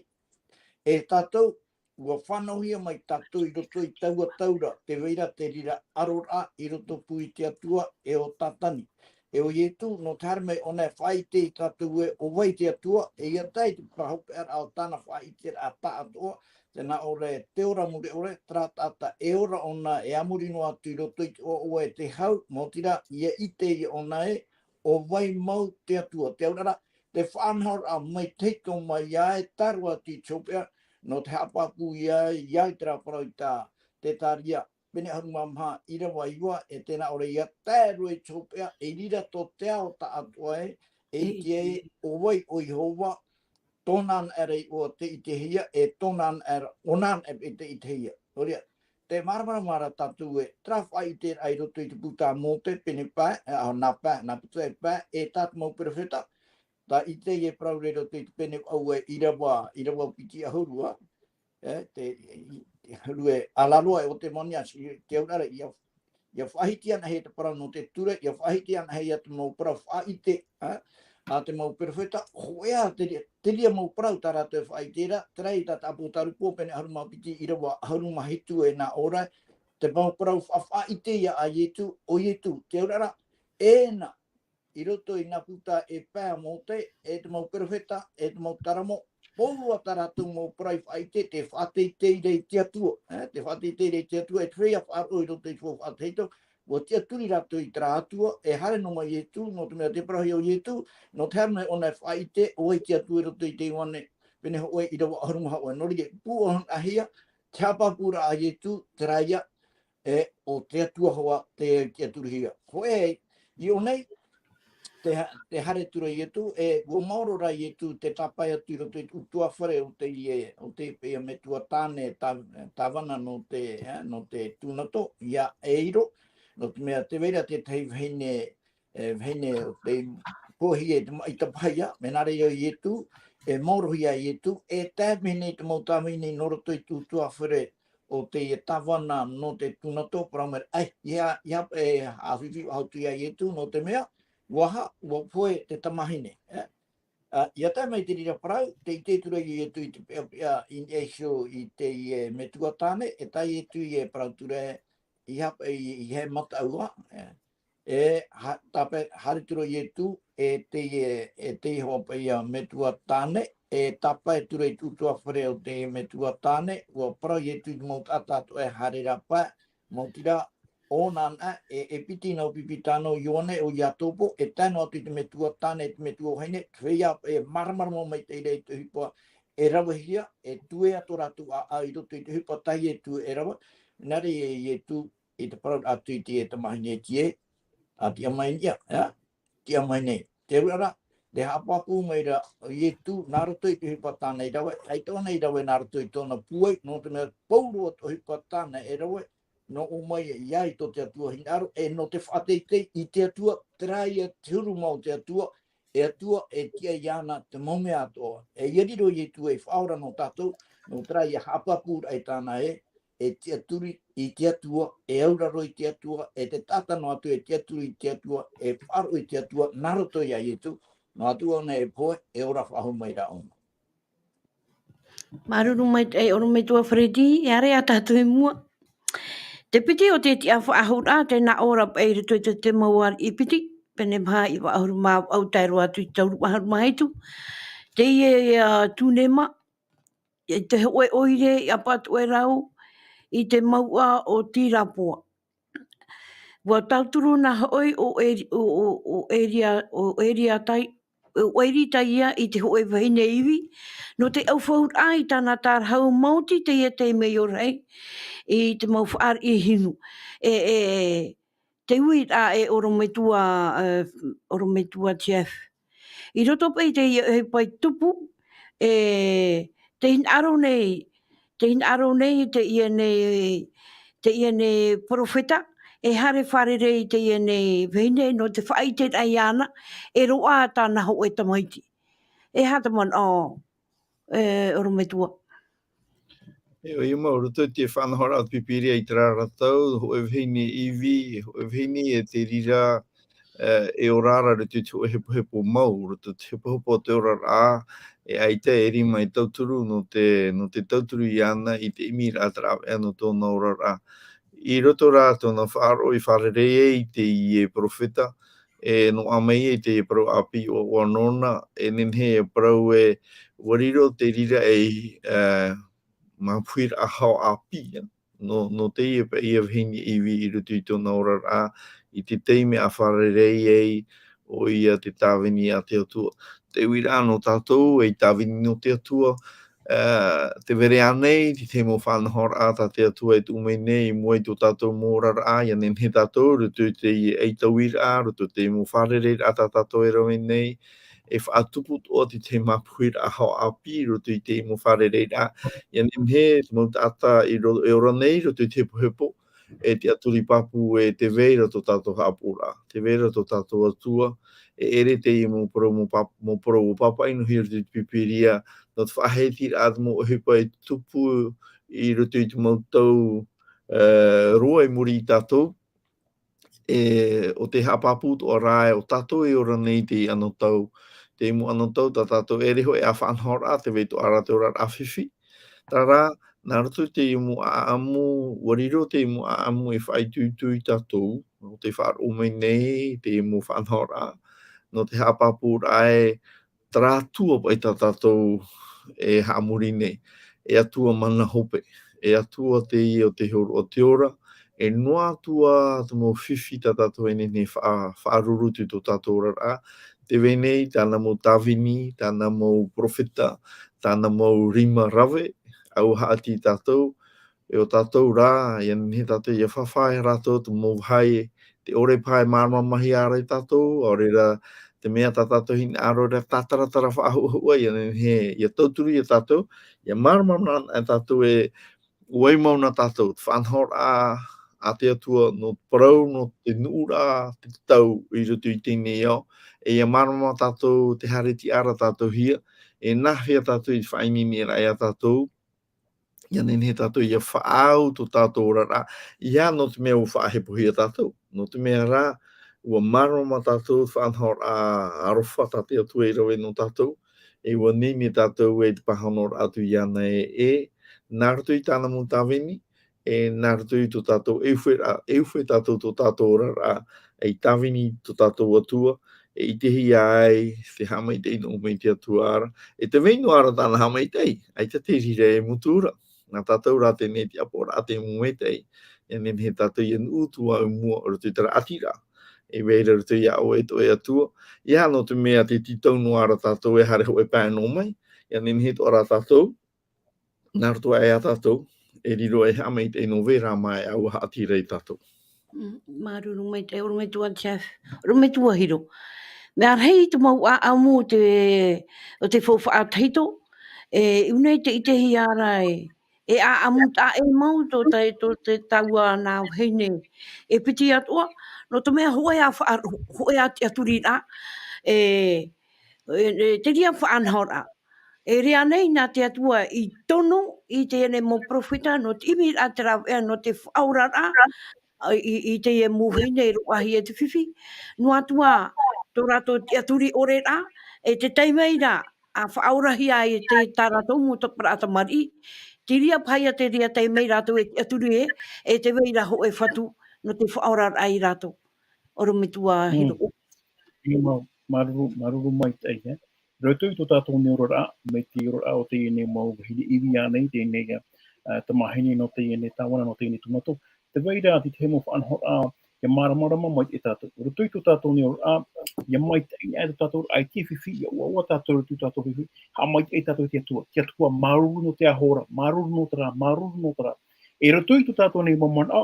E tātou, ua fānauhia mai tātou i roto i taua tau ra, tē vai ra te reira ʻaroraʻa i roto pū i te Atua, e ʻo Tātani. E ʻo Ietu, nō te haere mai ʻōna e faʻaʻite ia tātou ē, ʻo vai te Atua, e ʻia tae i te parahopeʻaraʻa o tāna faʻaʻiteraʻa tāʻātoʻa, tē nā ʻō ra ē, te ora mure ʻore, terā taʻata e ora ʻōna e a muri noa atu i roto i te ʻoaʻoa e te hau, maoti rā, ʻia ʻite ia ʻōna ē, ʻo vai mau te Atua, te auraʻa ra, te faʻanahoraʻa mai te hito mai ia e tae roa atu i te hopeʻa, nō te haʻapāpū ia, ia i terā parau i tā Zekaria, pene ʻahuru mā maha ʻīrava iva, e tē nā ʻō ra ʻia tae roa i te hopeʻa, i reira tō te ao taʻatoʻa ē, e ʻite ai ē, ʻo vai ʻo Iehova, tōna anaʻe ra iʻoa tē ʻitehia, e tōna anaʻe ra, ʻōna anaʻe paʻi tē ʻitehia. Nō reira, tē māramarama ra tātou ē, terā faʻaʻiteraʻa i roto i te puta a Mōte, pene pae, e, ā, nā pae, nā puta e pae, e tā te mau perofeta, tā ʻIsaia e parau ra i roto i te pene vaʻu ē, ʻīrava, ʻīrava piti ʻahuru, ā, e, te, i, i, ʻahuru e, ā, ʻāraroa e ʻo te moni a si, te auraʻa ra, ʻia, ʻia faʻahiti anaʻe ia te parau nō te ture, ʻia faʻahiti anaʻe ia te mau parau faʻaʻite, ā, a te mau perofeta, hōʻē ā te, te reira mau parau tā rātou e faʻaʻite ra, terā i tā te ʻApotarupo, pene ʻahuru mā piti ʻīrava ʻahuru mā hitu e nā ʻō ra, te mau parau fa-, faʻaʻite ia a Ietu, ʻo Ietu, te auraʻa ra, ʻēna, i roto i nā puta e pae a Mōte, e te mau perofeta, e te mau taramo, pauroa tā rātou mau parau faʻaʻite, tē faʻateitei ra i te Atua, ā, tē faʻateitei ra i te Atua, e te feiā faʻaroʻo i roto i te faufaʻa tahito, ua tiʻaturi rātou i terā Atua, e haere noa mai Ietu, nō te mea tē parauhia ʻo Ietu, nō te haere mai ʻōna e faʻaʻite, ʻo vai te Atua i roto i te Ioane, pene hōʻē ʻīrava ʻahuru mā hōʻē. Nō reira, pūʻohonahia, te haʻapāpūraʻa a Ietu, terā ia, e, ʻo te Atua hoʻi tē tiʻaturihia. Hōʻē, i ʻō nei, tē ha-, tē haere atu ra Ietu, e, ua maoro ra Ietu tē tāpae atu i roto i te ʻutuāfare o teie, o te paʻi metua tāne, tā-, tāvana nō te, e, nō te Tūnato, ia Iairo, nō te mea tē vai ra te tahi vahine, e, vahine o tei poʻihia i te maʻi tapahia, mea nā reira ʻo Ietu, e maorohia Ietu, e tae mai nei te mau tāvini nō roto i te ʻutuāfare o teie tāvana nō te Tūnato, parau mai ra, ʻae, ʻeiaha, ʻeiaha, e, ʻāfifi faʻahou atu ia Ietu, nō te mea, ʻua aha, ʻua pohe te tamahine, e. Ā, ʻia tae mai te reira parau, tē ʻite atu ra Ietu i te peʻapeʻa i niʻa iho i teie metua tāne, e tae atu ia e parau atu ra, ʻeiaha, e, ʻeiaha e mataʻu ā, e. E, ha-, tāpae, haere atu ra Ietu, e teie, e teie hoʻi paʻi metua tāne, e tāpae atu ra i te ʻutuāfare o teie metua tāne, ʻua parau Ietu i te mau taʻata atoʻa e haere ra pae, maoti rā, ʻōna anaʻe, e, e piti nā ʻōpīpī tāna ʻo Ioane, ʻo Iakobo, e tae noa atu i te metua tāne, e te metua vahine, te feiā, e māramarama maitaʻi ra i te ʻohipa, e ravehia, e tue atu rātou ʻāʻau i roto i te ʻohipa tā Ietu e rave, nā reira Ietu, i te parau atu i te tamahine ē, ā, tiʻa mai nei, ā, tiʻa mai nei. Te auraʻa ra, tē haʻapāpū mai ra Ietu, nā roto i te ʻohipa tāna i rave, ʻaita ʻōna i rave nā roto i tōna pūai, nō te mea pauroa te ʻohipa tāna e rave, nō ʻō mai ia i tō te Atua hinaʻaro, e nō te faʻateitei i te Atua, terā ia te huru mā o te Atua, e Atua, e tiʻa iāna te mau mea atoʻa. E ʻia riro Ietu ei faʻaora nō tātou, nō terā ia haʻapāpūraʻa i tāna ē, e tiʻaturi i te Atua, e auraro i te Atua, e te taʻata noa atu e tiʻaturi i te Atua, e faʻaroʻo i te Atua, nā roto ia Ietu, noa atu ʻōna e pohe, e ora faʻahou mai ra ʻōna. Māuruuru maitaʻi, e ʻorometua Freddy, e haere ā tātou i mua. Te piti o te tiʻa faʻahouraʻa, tē nā ʻō ra paʻi i roto i te, te mau ariʻi piti, pene maha iva ʻahuru mā vaʻu tae roa atu i te toru ʻahuru mā hitu. Teie, ā, Tūnema, i te hōʻē ʻoire i ʻApatoʻerau, i te mouʻa o Tirapoa. ʻUa tauturu nā hoʻi ʻo Eri-, ʻo, ʻo, ʻo Eria-, ʻo Eriatai, ʻo Eritaia i te hōʻē vahine ivi, nō te ʻaufauraʻa i tāna tārahu maoti teie taime i ora ai, i te mau fāriʻi hinu. E, e, te uiraʻa e ʻorometua, e, ʻorometua Jeff. I roto paʻi i teie ʻohipa i tupu, e, tē hinaʻaro nei, tē hinaʻaro nei teie nei, teie nei perofeta, e haere fārerei i teie nei vahine nō te faʻaʻiteraʻa iāna, e roaʻa tāna hōʻē tamaiti. E aha te manaʻo, e, ʻorometua? E, ʻoia mau, roto i te faʻanahoraʻa o te Pīpīria i terā ra tau, hōʻē vahine ivi, hōʻē vahine e te reira, e, e ora ra roto i te hōʻē hepohepo mau, roto i te hepohepo o te oraraʻa, e ʻaita e rima e tauturu nō te, nō te tauturu iāna i te ʻimiraʻa te rāveʻa nō tōna oraraʻa. I roto rā tōna faʻaroʻo i fārerei ai i teie perofeta, e noaʻa mai ai teie parau ʻāpī ʻoaʻoa nōna, e nehenehe e parau ē, ʻua riro te reira ei, e, māpuhiraʻa hao ʻāpī, nō, nō teie paʻi vahine ivi i roto i tōna oraraʻa, i te taime a fārerei ai, ʻoia te tāvini a te Atua. Te uiraʻa nō tātou, ei tāvini nō te Atua, e, tē vai ra ānei, te tahi mau faʻanahoraʻa tā te Atua e tuʻu mai nei, i mua i tō tātou mau oraraʻa, ʻia nehenehe tātou, roto i te, ei tauiraʻa, roto i te mau fārereiraʻa tā tātou e rave nei, e faʻatupu atoʻa te tahi māpuhiraʻa hao ʻāpī, roto i te mau fārereiraʻa, ʻia nehenehe, te mau taʻata i ro-, e ora nei, roto i te hepohepo, e tiʻaturi pāpū ē tē vai ra tō tātou haʻapaʻoraʻa, tē vai ra tō tātou Atua, e ʻere teie mau parau, mau pāp-, mau parau ʻua pāpaʻi noa hia roto i te Pīpīria, nō te faʻaheitiraʻa te mau ʻohipa e tupu i roto i te mau tau, e, roa i muri ia tātou, e, ʻo tē haʻapāpū atoʻa ra ē, ʻo tātou e ora nei i teie anotau, teie mau anotau, tā tātou e ʻere hōʻē ā faʻanahoraʻa, tē vai atoʻa ra te oraraʻa fifi. Terā rā, nā roto i teie mau ʻāʻamu, ʻua riro teie mau ʻāʻamu e faʻaitoito ia tātou, nō te faʻaroʻo mai nei, teie mau faʻanahoraʻa, nō te haʻapāpūraʻa ē, terā Atua paʻi tā tātou e haʻamori nei, e Atua mana hope, e Atua teie ʻo te hōroʻa o te ora, e noa atu ā te mau fifi tā tātou e nehenehe e faʻa-, faʻaruru i tō tātou oraraʻa, tē vai nei tāna mau tāvini, tāna mau perofeta, tāna mau rima rave, ʻua haʻati ia tātou, e ʻo tātou rā, ʻia nehenehe tātou ʻia fāfā ia rātou te mau vāhi, tē ʻore paha e māramarama hia ra ia tātou, ʻaore rā te mea tā tātou hinaʻaro ra tātaratara faʻahuʻahuʻa, ʻia nehenehe, ʻia tauturu ia tātou, ʻia māramarama ia tātou ē, ʻua ʻī mau na tātou, te faʻanahoraʻa a te Atua, nō te parau, nō te nuʻuraʻa, te tau i roto i teie nei ao, e ʻia māramarama tātou, tē haere tiʻa ra tātou hia, e nāhea tātou i te faʻaineineraʻa ia tātou, ʻia nehenehe tātou ʻia faʻaau tō tātou oraraʻa, ʻeiaha nō te mea ʻua faʻahepohia tātou, nō te mea rā, ʻua māramarama tātou te faʻanahoraʻa aroha tā te Atua i rave nō tātou, e ʻua nehenehe tātou e te pāhonoraʻa atu iāna ē, e, nā roto i tāna mau tāvini, e nā roto i tō tātou e ʻufe ra-, e ʻufe tātou tō tātou oraraʻa, ei tāvini tō tātou Atua, e ʻitehia ai te haʻamaitaʻi nō ʻō mai te Atua ra, e tē vai noa ra tāna haʻamaitaʻi, ʻaita te reira e mutu ra, nā tātou rā teie nei te ʻāpoʻoraʻa te mau maitaʻi, ʻia nehenehe tātou ʻia nuʻu atu ā i mua roto i terā ʻātiraʻa, e vai ra roto ia ʻoe, tō ʻoe Atua, ʻeiaha nō te mea tē tītau noa ra tātou e haere hōʻē pae nō mai, ʻia nehenehe atoʻa rā tātou, nā roto aʻe ia tātou, e riro ei haʻamaitaʻi nō vai ra mā ē ʻua haʻati ra ia tātou. Mm, māuruuru maitaʻi, ʻorometua Jeff, ʻorometua Hiro. Mea rahi te mau ʻāʻamu o te, o te faufaʻa tahito, e, ʻua ʻite, ʻitehia ra e, e ʻāʻamu taʻa ʻē mau tō te, tō te taua nā vahine e piti atoʻa, nō te mea hōʻē ā faʻa-, hōʻē ā tiʻaturiraʻa, e, e, e, te reira faʻanahoraʻa. E ʻere ānei nā te Atua i tono i teie nei mau perofeta, nō te ʻimiraʻa te rāveʻa, nō te faʻaoraraʻa, a, i, i teie mau vahine e roaʻahia e te fifi. Noa atu ā, tō rātou tiʻaturi ʻore ra, e tē tae mai ra, ʻa faʻaorahia ai te, tā rātou mau taparaʻa tamariʻi, te reira paha ia te reira tae mai rātou e tiʻaturi ē, e tē vai ra hōʻē fatu, nō te faʻaoraraʻa ia rātou. ʻOrometua Mm. Hiro. ʻIa mau, māuruuru, māuruuru maitaʻi, e. Roto i tō tātou nei oraraʻa, mai te oraraʻa o teie nei mau vahine ivi ānei, teie nei, ā, ā, tamahine nō teie nei tāvana, nō teie nei tumu atoʻa. Tē vai ra te tahi mau faʻanahoraʻa, ʻia māramarama maitaʻi tātou. Roto i tō tātou nei oraraʻa, ʻia maitaʻi aʻe tō tātou, ʻaita e fifi, ʻia ʻoaʻoa tātou roto i tō tātou fifi, haʻamaitaʻi tātou i te Atua. Te Atua, māuruuru nō te aho ra, māuruuru nō terā, māuruuru nō terā. E roto i tō tātou nei mau manaʻo,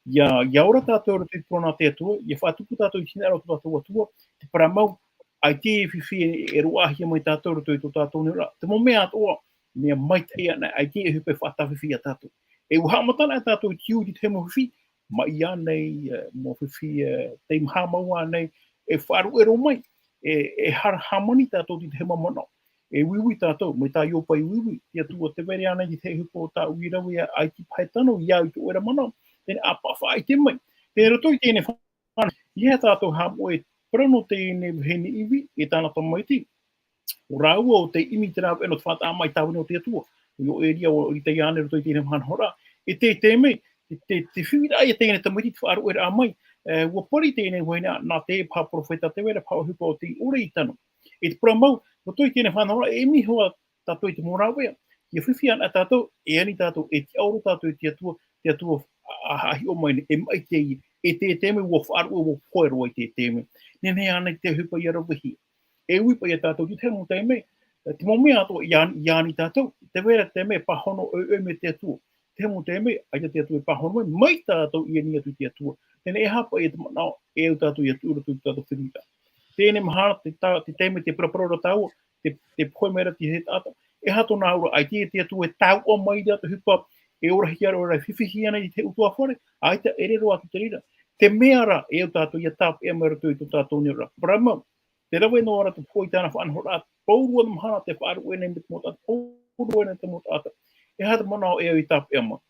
ʻia, ʻia ora tātou roto i te korona a te Atua, ʻia faʻatupu tātou i te hinaʻaro o tō tātou Atua, te parau mau, ʻaita e fifi e, e roaʻahia mai tātou roto i tō tātou nei oraraʻa. Te mau mea atoʻa, mea maitaʻi ānei, ʻaita e ʻohipa e faʻatāfifi ia tātou. E ʻua haʻamata anaʻe tātou i te ʻū i te tahi mau fifi, maʻi ānei, e, mau fifi, e, tei maha mau ānei, e faʻaruʻe roa mai, e, e hā-, hāmani tātou i te tahi mau manaʻo. e uiui tātou, mai tā Ioba i uiui, te Atua tē vai ra ānei i te tahi ʻohipa o tāʻu i rave ai, ʻaita paha e tano, ʻia au i tō ʻoe ra manaʻo, teie nei ʻāpaʻo faʻaʻite mai. Tei roto i teie nei fānau, ʻeiaha tātou e haʻamoʻe, parau nō teie nei vahine ivi, e tāna tamaiti, ʻo rāua ʻo tei ʻimi i te rāveʻa nō te faʻataʻa mai i te tāvini o te Atua. ʻO Ieria, ʻo Iesaia ānei i roto i teie nei mahana hora. E te, te mea, te, te, te fifi ra ia teie nei tamaiti i te faʻaruʻeraʻa mai. E, ʻua pari teie nei vahine, nā te paha perofeta tē vai ra paha ʻohipa ʻo tei ʻore i tano. E te parau mau, roto i teie nei mahana hora, e ʻimi hoʻi tātou i te mau rāveʻa. ʻIa fifi anaʻe tātou, e ani tātou, e tiʻaoro tātou i te Atua, te Atua a, a, a hiʻo mai nei, e maʻiti ia, e te, te mea ʻua faʻaruʻe, ʻua pohe roa i te, te mea. Nehenehe ānei te ʻohipa ʻia ravehia. E ui paʻi ia tātou, te tahi mau taime, te mau mea atoʻa ʻia, ʻia ani tātou, tē vai ra te mea e pāhono ʻoiʻoi mai te Atua. Te mau taime, ʻaita te Atua e pāhono mai, mai tātou i ani atu i te Atua. Teie nei e aha paʻi te manaʻo, e au tātou ʻia tuʻu i roto i tō tātou feruriraʻa. Teie nei mahana, te ta-, te taime tē paraparau ra tāua, te, tē pohe mai ra te taʻata. E aha tōna auraʻa, ʻaita e te Atua e taua mai ra te ʻohipa, e orahia ra, e fifihia nei i te ʻutuāfare, ʻaita e riro atu te reira. Te mea rā, e au tātou ʻia tāpeʻa mai roto i tō tātou nei ra. Parau mau, tē rave noa ra te pohe i tāna faʻanahoraʻa, pauroa mahana tē faʻaruʻe nei mai te mau taʻata, pauroa nei te mau taʻata. E aha te manaʻo e au ʻia tāpeʻa mai?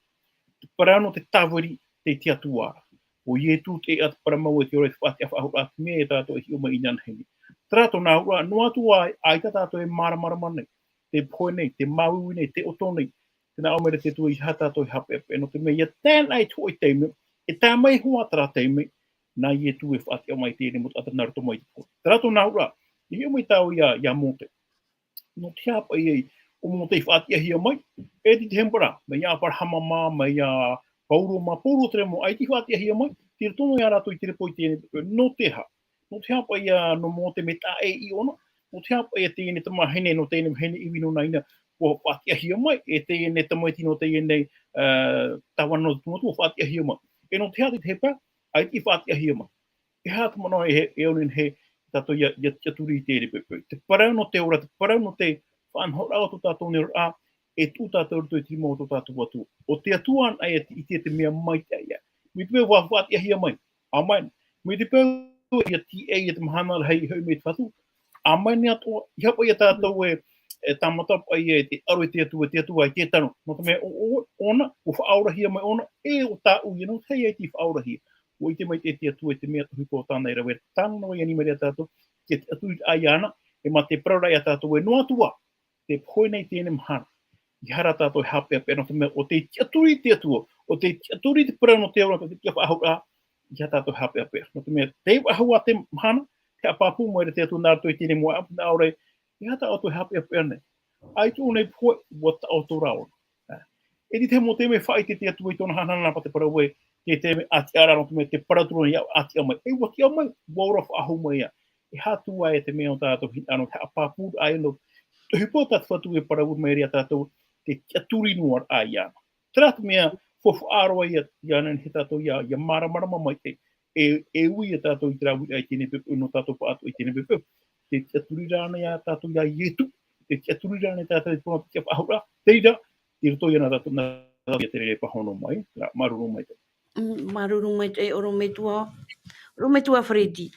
Te parau nō te tāviri, te, te Atua ra. ʻO Ietu te, ʻa te parau mau e te ora i te faʻatiʻa faʻahou ra, te mea e tātou e hiʻo mai inanahi nei. Terā tōna auraʻa, noa atu ā, ʻaita tātou e māramarama nei, tē pohe nei, tē māuiui nei, tē ʻoto nei, tē nā ʻō mai ra te Atua ʻeiaha tātou e haʻapeʻapeʻa, nō te mea ʻia tae noa i te hōʻē taime, e tae mai hoʻi terā taime, nā Ietu e faʻatiʻa mai i teie nei mau taʻata nā roto mai i te pohe. Terā tōna auraʻa, e hiʻo mai tāua ia, ia Mōte. Nō te aha paʻi ʻo Mōte i faʻatiʻahia mai, e te, te hemipara, mai ia Aperahama mā, mai ia Pauro mā, pauroa terā mau, ʻaita i faʻatiʻahia mai, tei roto noa ia rātou i te repo i teie nei, nō te aha? Nō te aha paʻi ia nō Mōte mea taʻa ʻē ʻōna, nō te aha paʻi ia teie nei tamahine, nō teie nei vahine ivi nō Naina, ʻua faʻatiʻahia mai, e teie nei tamaiti nō teie nei, ā, tāvana nō te Atua, ʻua faʻatiʻahia mai. E nō te aha te, te hemipara, ʻaita i faʻatiʻahia mai. E aha te manaʻo e, e au nei e tātou ʻia, ʻia, ʻia tiʻaturi i teie poʻipoʻi. Te parau nō te ora, te parau nō te faʻanahoraʻa o tō tātou nei oraraʻa, e tuʻu tātou i roto i te rima o tō tātou Atua. ʻO te Atua anaʻe e ʻite i te mea maitaʻi ia. Mai te peu ʻua faʻatiʻahia mai. ʻĀmene. Mai te peu ʻia tīaʻi ia te mahana rahi hoʻi mai te Fatu. ʻĀmene atoʻa, ʻeiaha paʻi ia tātou e, e tāmata paʻi e te aro i te Atua, te Atua i te tano. Nō te mea ʻo, ʻo, ʻōna, ʻua faʻaorahia mai ʻōna, e ʻo tāʻu ia nō te aha ʻaita i faʻaorahia. ʻUa ʻite maitaʻi te Atua i te mea ʻohipa o tāna e rave, tāna noa i ani mai ra ia tātou, te tiʻaturi ia ʻana, e mā te parau ra ia tātou e noa atu ā, tē pohe nei teie nei mahana. ʻEiaha rā tātou e haʻapeʻapeʻa nō te mea ʻo tē tiʻaturi te Atua, ʻo tē tiʻaturi te parau nō te ora, tō te tiʻa faʻahou ra, ʻeiaha tātou e haʻapeʻapeʻa. Nō te mea, tē faʻahou ā te mahana, tē haʻapāpū mai ra te Atua nā roto i teie nei moʻa, nā ʻō ra, ʻeiaha tātou e haʻapeʻapeʻa nei. ʻAita ʻōna i pohe, ʻua taʻoto rā ʻōna. E te tahi mau taime e faʻaʻite te Atua i tōna hanahana, nā paha te parau ē, te taime ʻātiʻa ra nō te mea te parau atu ra ia ʻātiʻa mai. E ʻua tiʻa mai, ʻua ora faʻahou mai ā. E aha atu ā te mea ʻo tātou hinaʻaro, te haʻapāpūraʻa ē nō te ʻohipa tā te Fatu e parau mai ra ia tātou, te tiʻaturi noa ra ia. Terā te mea, faufaʻa roa ia, ia nehenehe tātou ia, ia māramarama maitaʻi, e, e ui ia tātou i terā uiraʻa i teie nei poʻipoʻi, nō tātou pāʻatoʻa i teie nei poʻipoʻi. Te tiʻaturi ra ānei ia tātou ia Ietu, te tiʻaturi ra ānei tātou i te tiʻa faʻahou ra, te reira, i roto ia nā tātou, nā tātou ia te reira e pāhono mai, terā, māuruuru maitaʻi. Mm, māuruuru maitaʻi, ʻorometua, ʻorometua Fereti.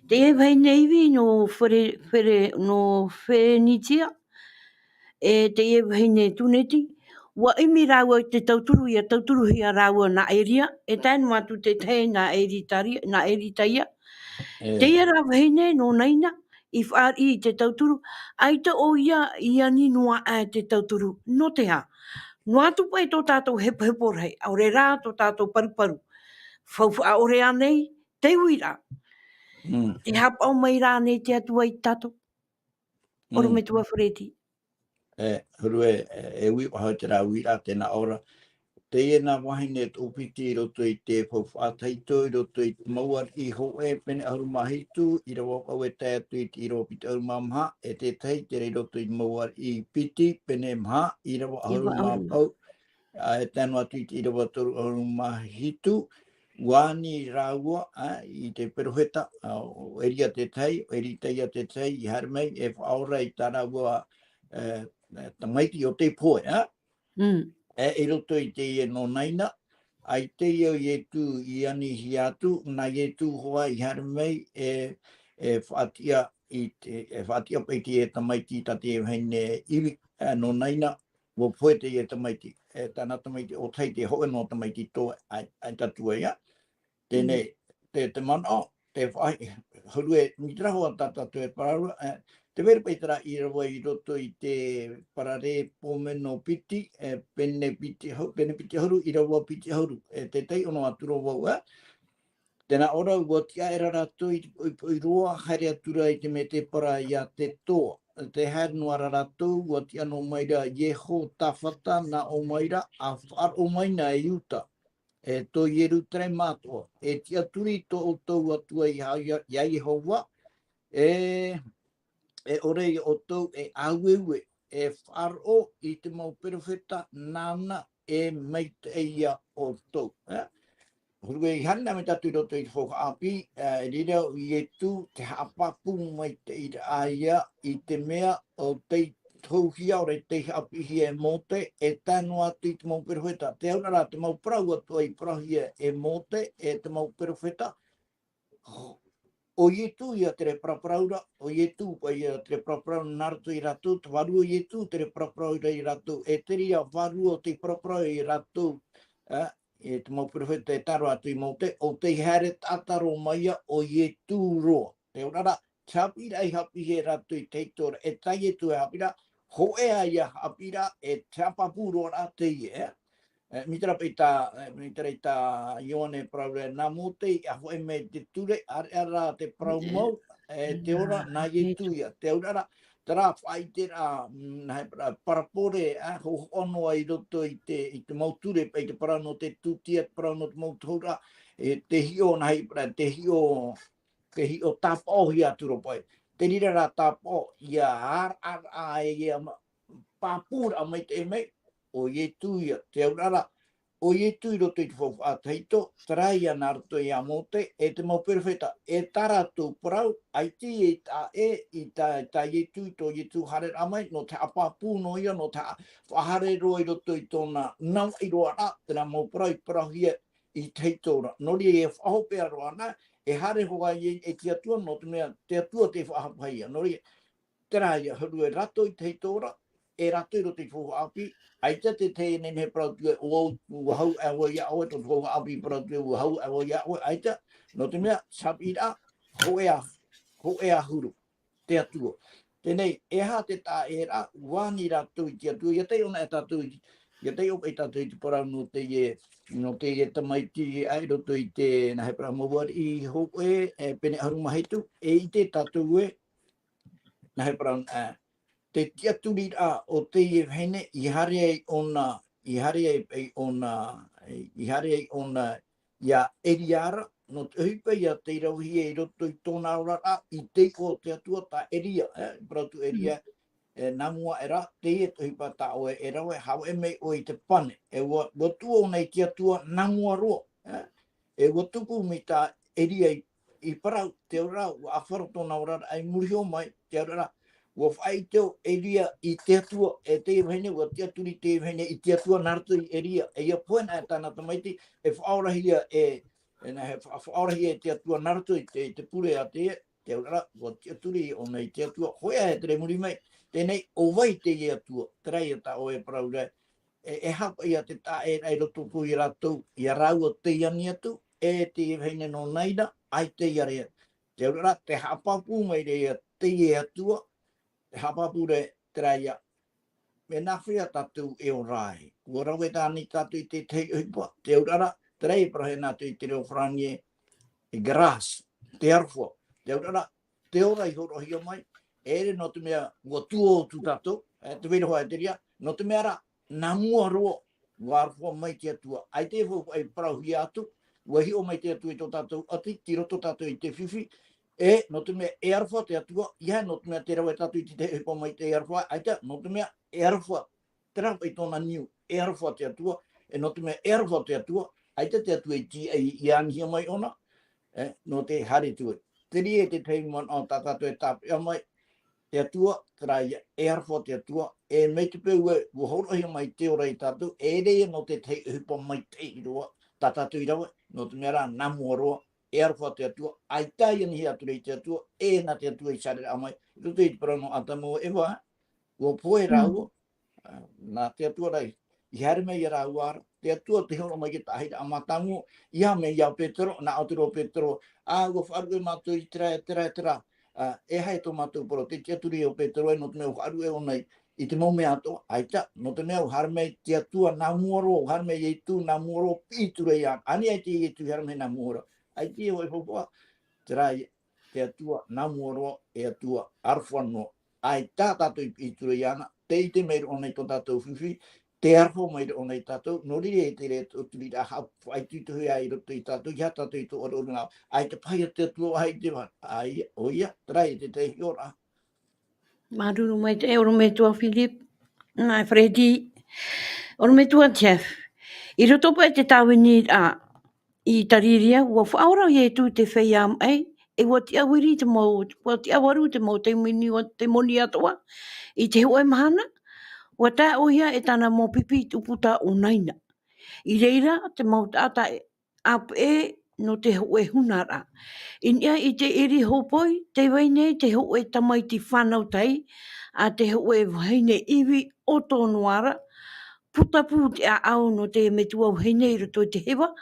Teie vahine ivi nō Fere-, Fere-, nō Fenitia, e teie vahine Tuneti, ʻua ʻimi rāua i te tauturu, ʻia tauturuhia rāua nā Eria, e tae noa atu te tahi nā Eritaria-, nā Eritaia. E. Teie rā vahine nō Naina, i fāriʻi i te tauturu, ʻaita ʻoia i ani noa aʻe te tauturu, nō te aha? Noa atu paʻi tō tātou hepohepo rahi, ʻaore rā tō tātou paruparu. Faufaʻa ʻore ānei, te uiraʻa. Mm. Te haʻapaʻo mai rānei te Atua ia tātou? Mm. ʻOrometua Fereti. E, huru e, e, e ui paha terā uiraʻa, tē nā ʻō ra. Teie nā vahine tōpiti i roto i te faufaʻa tahito, i roto i te mau ariʻi hōʻē pene ʻahuru mā hitu, ʻīrava vaʻu e tae atu i te ʻīrava piti ʻahuru mā maha, e te tahi terā i roto i te mau ariʻi piti, pene maha, ʻīrava ʻahuru mā pae, ā, e tae noa atu i te ʻīrava toru ʻahuru mā hitu, ʻua ani rāua, ā, i te perofeta, ā, ʻo Eria te tahi, ʻo Eritaia te tahi, i haere mai, e faʻaora i tā rāua, e, e, tamaiti ʻo tei pohe, ā? Mm. E, i roto i teie nō Naina, ʻaita ʻo Ietu i anihia atu, nā Ietu hoʻi i haere mai, e, e faʻatiʻa, i te, e faʻatiʻa paʻi teie tamaiti tā te vahine ivi, e, nō Naina, ʻua pohe teie tamaiti, e, tāna tamaiti ʻōtahi te hōʻē noa tamaiti tō, ʻaita, ʻaita atu ai, ā. Teie nei, te, te manaʻo, te faʻahi-, hōʻē, mai te reira tā tātou e parau ra, e, te vai ra paʻi terā ʻīrava i roto i te Parare Pōmeno piti, e, pene piti ʻahuru, pene piti ʻahuru, ʻīrava piti ʻahuru, e, te tahi ʻōna atu ra vau, e, Tē nā ʻō ra, ʻua tiʻa aʻera rātou i te poʻipoʻi roa, haere atu ra i te mētēpara iā Tetoa. Tē haere noa ra rātou, ʻua tiʻa noa mai ra Iehosaphata, nā ʻō mai ra, ʻA faʻaroʻo mai na e Iuda, e tō Ierutarema atoʻa, e tiʻaturi tō ʻoutou Atua iā, iā, iā Iehova, e, e ʻore ia ʻoutou e āueue, e faʻaroʻo i te mau perofeta nāna e maitaʻi iā ʻoutou. E? Hōʻē, i haere mai tātou i roto i te faufaʻa ʻāpī, e, i reira ʻo Iesu te haʻapāpū maitaʻi ra ia i te mea ʻo tei tohuhia, ʻaore tei haʻapiʻihia e Mōse, e tae noa atu i te mau perofeta. Te auraʻa rā, te mau parau atoʻa i parauhia e Mōse, e te mau perofeta, ʻo Iesu ia te reira paraparau ra, ʻo Iesu paʻi ia te reira paraparau nā roto iā rātou, te Vārua o Iesu te reira paraparau ra iā rātou, e te reira vārua o tei paraparau iā rātou, e, e te mau perofeta e tae roa atu i Mōse, ʻo tei haere taʻata roa mai ia ʻo Iesu roa. Te auraʻa rā, te haʻapiʻiraʻa i haʻapiʻihia e rātou i te heitōraʻa, e tā Iesu e haʻapiʻiraʻa, hōʻē ā ia haʻapiʻiraʻa, e te haʻapāpū roa rā teie, e. E, mai te reira paʻi tā, e, mai te reira tā Ioane e parau ra, nā Mōse i ʻāfaʻi mai te ture, ʻāreʻa rā te parau mau, e, te ora, nā Iesu ia. Te auraʻa rā, terā faʻaʻiteraʻa, mm, nā he parau, parabole, e, hōhoʻa noa i roto i te, i te mau ture, paʻi te parau nō te tūtia, te parau nō te mau tohuraʻa, e, te hiʻo, nā he parau, te hiʻo, te hiʻo tāpaʻohia atu ra paʻi. Te reira rā tāpaʻo, ia ʻāraʻaraʻa e ia ma-, pāpūraʻa maitaʻi mai, ʻo Iesu ia. Te auraʻa rā, ʻo Iesu i roto i te faufaʻa tahito, terā ia nā roto iā Mōse, e te mau perofeta, e tā rātou parau, ʻaita e taʻa ʻē, i tā, i tā Iesu, i tō Iesu haereraʻa mai, nō te haʻapāpū noa ia, nō te haʻa-, faʻahaere roa i roto i tōna navaʻi roa rā, terā mau parau i parauhia i te heitōraʻa. Nō reira e faʻahopeʻa roa ana, e haere hoʻi ia e te Atua, nō te mea te Atua tei faʻahapa ia. Nō reira, terā ia, hōʻē rātou i te heitōraʻa, e rātou i roto i te faufaʻa ʻāpī, ʻaita te tahi e nehenehe e parau atu e, ʻo au, ʻua hau aʻe vau iā ʻoe, tō te faufaʻa ʻāpī e parau atu e, ʻua hau aʻe vau iā ʻoe, ʻaita, nō te mea, te haʻapiʻiraʻa, hōʻē ā, hōʻē ā huru te Atua. Teie nei, e aha te taʻa ʻē ra, ʻua ani rātou i te Atua, ʻia taiʻo anaʻe tātou i, ʻia taiʻo paʻi tātou i te parau nō teie, nō teie tamaiti ʻē i roto i te, nā he parau mau ariʻi hōʻē, e, pene ʻahuru mā hitu, e ʻite tātou ē, nā he parau, e, te tiʻaturiraʻa o teie vahine i haere ai ʻōna, i haere ai, ai ʻōna, i haere ai ʻōna iā Elia ra, nō te ʻohipa ia tei ravehia i roto i tōna oraraʻa, i te iʻoa o te Atua tā Elia, e, parau atu Elia, e, nā mua aʻe ra, teie te ʻohipa tā ʻoe e rave, haere mai ʻoe i te pane, e ʻua, ʻua tuʻu ʻōna i te Atua nā mua roa, e, e ʻua tupu mai tā Elia i, i parau, te auraʻa, ʻua ʻāfaro tōna oraraʻa i muri iho mai, te auraʻa, ʻua faʻaʻite ʻo Elia i te Atua, e teie vahine, ʻua tiʻaturi teie vahine i te Atua nā roto iā Elia, e ʻia pohe ana e tāna tamaiti, e faʻaorahia e, e nā he fa-, faʻaorahia e te Atua nā roto i te, i te pure a te, te auraʻa, ʻua tiʻaturi ʻōna i te Atua, hōʻē ā e tere i muri mai, teie nei, ʻo vai teie Atua, terā ia tā ʻoe e parau ra, e, e aha paʻi ia te taʻa ʻē ra i roto pū iā rātou, iā rāua tei ani atu, e teie vahine nō Naina, ʻaita i ʻere. Te auraʻa, te haʻapāpū mai ra ia teie Atua, te haʻapāpū ra terā ia, mea nāhea tātou e ora ai. ʻUa rave tāna tātou i te tahi ʻohipa, te auraʻa, terā ia e parauhia nātou i te reo farāni ē, e grâce, te aroha, te auraʻa, te ora i hōroʻahia mai, e ʻere nō te mea ʻua tuō atu tātou, e, te vai ra hoʻi te reira, nō te mea rā, nā mua roa, ʻua aroha mai te Atua. ʻAita e faufaʻa i parauhia atu, ʻua hiʻo mai te Atua i tō tātou ʻati, tei roto tātou i te fifi, e, nō te mea e aroha te Atua, ʻeiaha nō te mea tē rave tātou i te tahi ʻohipa maitaʻi e aroha, ʻaita, nō te mea e aroha, terā paʻi tōna niu, e aroha te Atua, e nō te mea e aroha te Atua, ʻaita te Atua i tī-, i, i anihia mai ʻōna, e, nō te haere atu ai. Te reira te tahi manaʻo tā tātou e tāpeʻa mai, te Atua, terā ia, e aroha te Atua, e mai te peu ē, ʻua hōroʻahia mai te ora iā tātou, e ʻere ia nō te tahi ʻohipa maitaʻi roa, tā tātou i rave, nō te mea rā, nā mua roa, e aroha te Atua, ʻaita i ʻanihi atu ra i te Atua, e nā te Atua i haereraʻa mai, i roto i te parau nō Atamu e Eva, ʻua pohe rāua, ā, nā te Atua rā, i haere mai ia rāua ra, te Atua tei hōroʻa mai i te tahi ra mātāmua, i aha mai ia Petero, nā ʻō atu ra Petero, ā, ʻua faʻaruʻe mātou i terā, terā, terā, ā, e aha tō mātou parau, tē tiʻaturi ra Petero, e nō te mea ʻua faʻaruʻe ʻōna i te mau mea atoʻa, ʻaita, nō te mea ʻua haere mai te Atua nā mua roa, ʻua haere mai Ietu nā mua roa, piʻi atu ra iāna, ʻānei ʻaita Ietu i haere mai nā mua roa, ʻaita e hōʻē faufaʻa, terā ia, te Atua nā mua roa, e Atua aroha noa, ʻaita tātou i piʻi atu ra iāna, tē ʻite mai ra ʻōna i tō tātou fifi, tē aroha mai ra ʻōna ia tātou, nō reira e te reira tō te reira haʻapaʻo faʻaitoitohia i roto ia tātou, ia tātou i tō ʻoe ʻorometua, ʻaita paʻi te Atua ʻua ʻite mai, ʻaita, ʻoia, terā ia te tahi ora. Māuruuru maitaʻi, ʻorometua Philip, nā Freddy, ʻorometua Jeff. I roto paʻi i te tāvini, ā, i Tariria, ʻua faʻaora ʻo Ietu i te feiā maʻi, e ʻua tiʻaviri te mau, ʻua tiʻavaru te mau temoni, ʻua temoni atoʻa, i te hōʻē mahana, ʻua tae ʻoia e tāna mau pipi i te ʻūputa ʻōnaina. I reira, te mau taʻata ʻāpeʻe nō te hōʻē hunaraʻa. I niʻa i te ʻiri hōpoi, tē vai nei te hōʻē tamaiti fānau tahi, ā te hōʻē vahine ivi ʻoto noa ra, putapū te ʻāʻau nō te metua vahine i roto i te heva,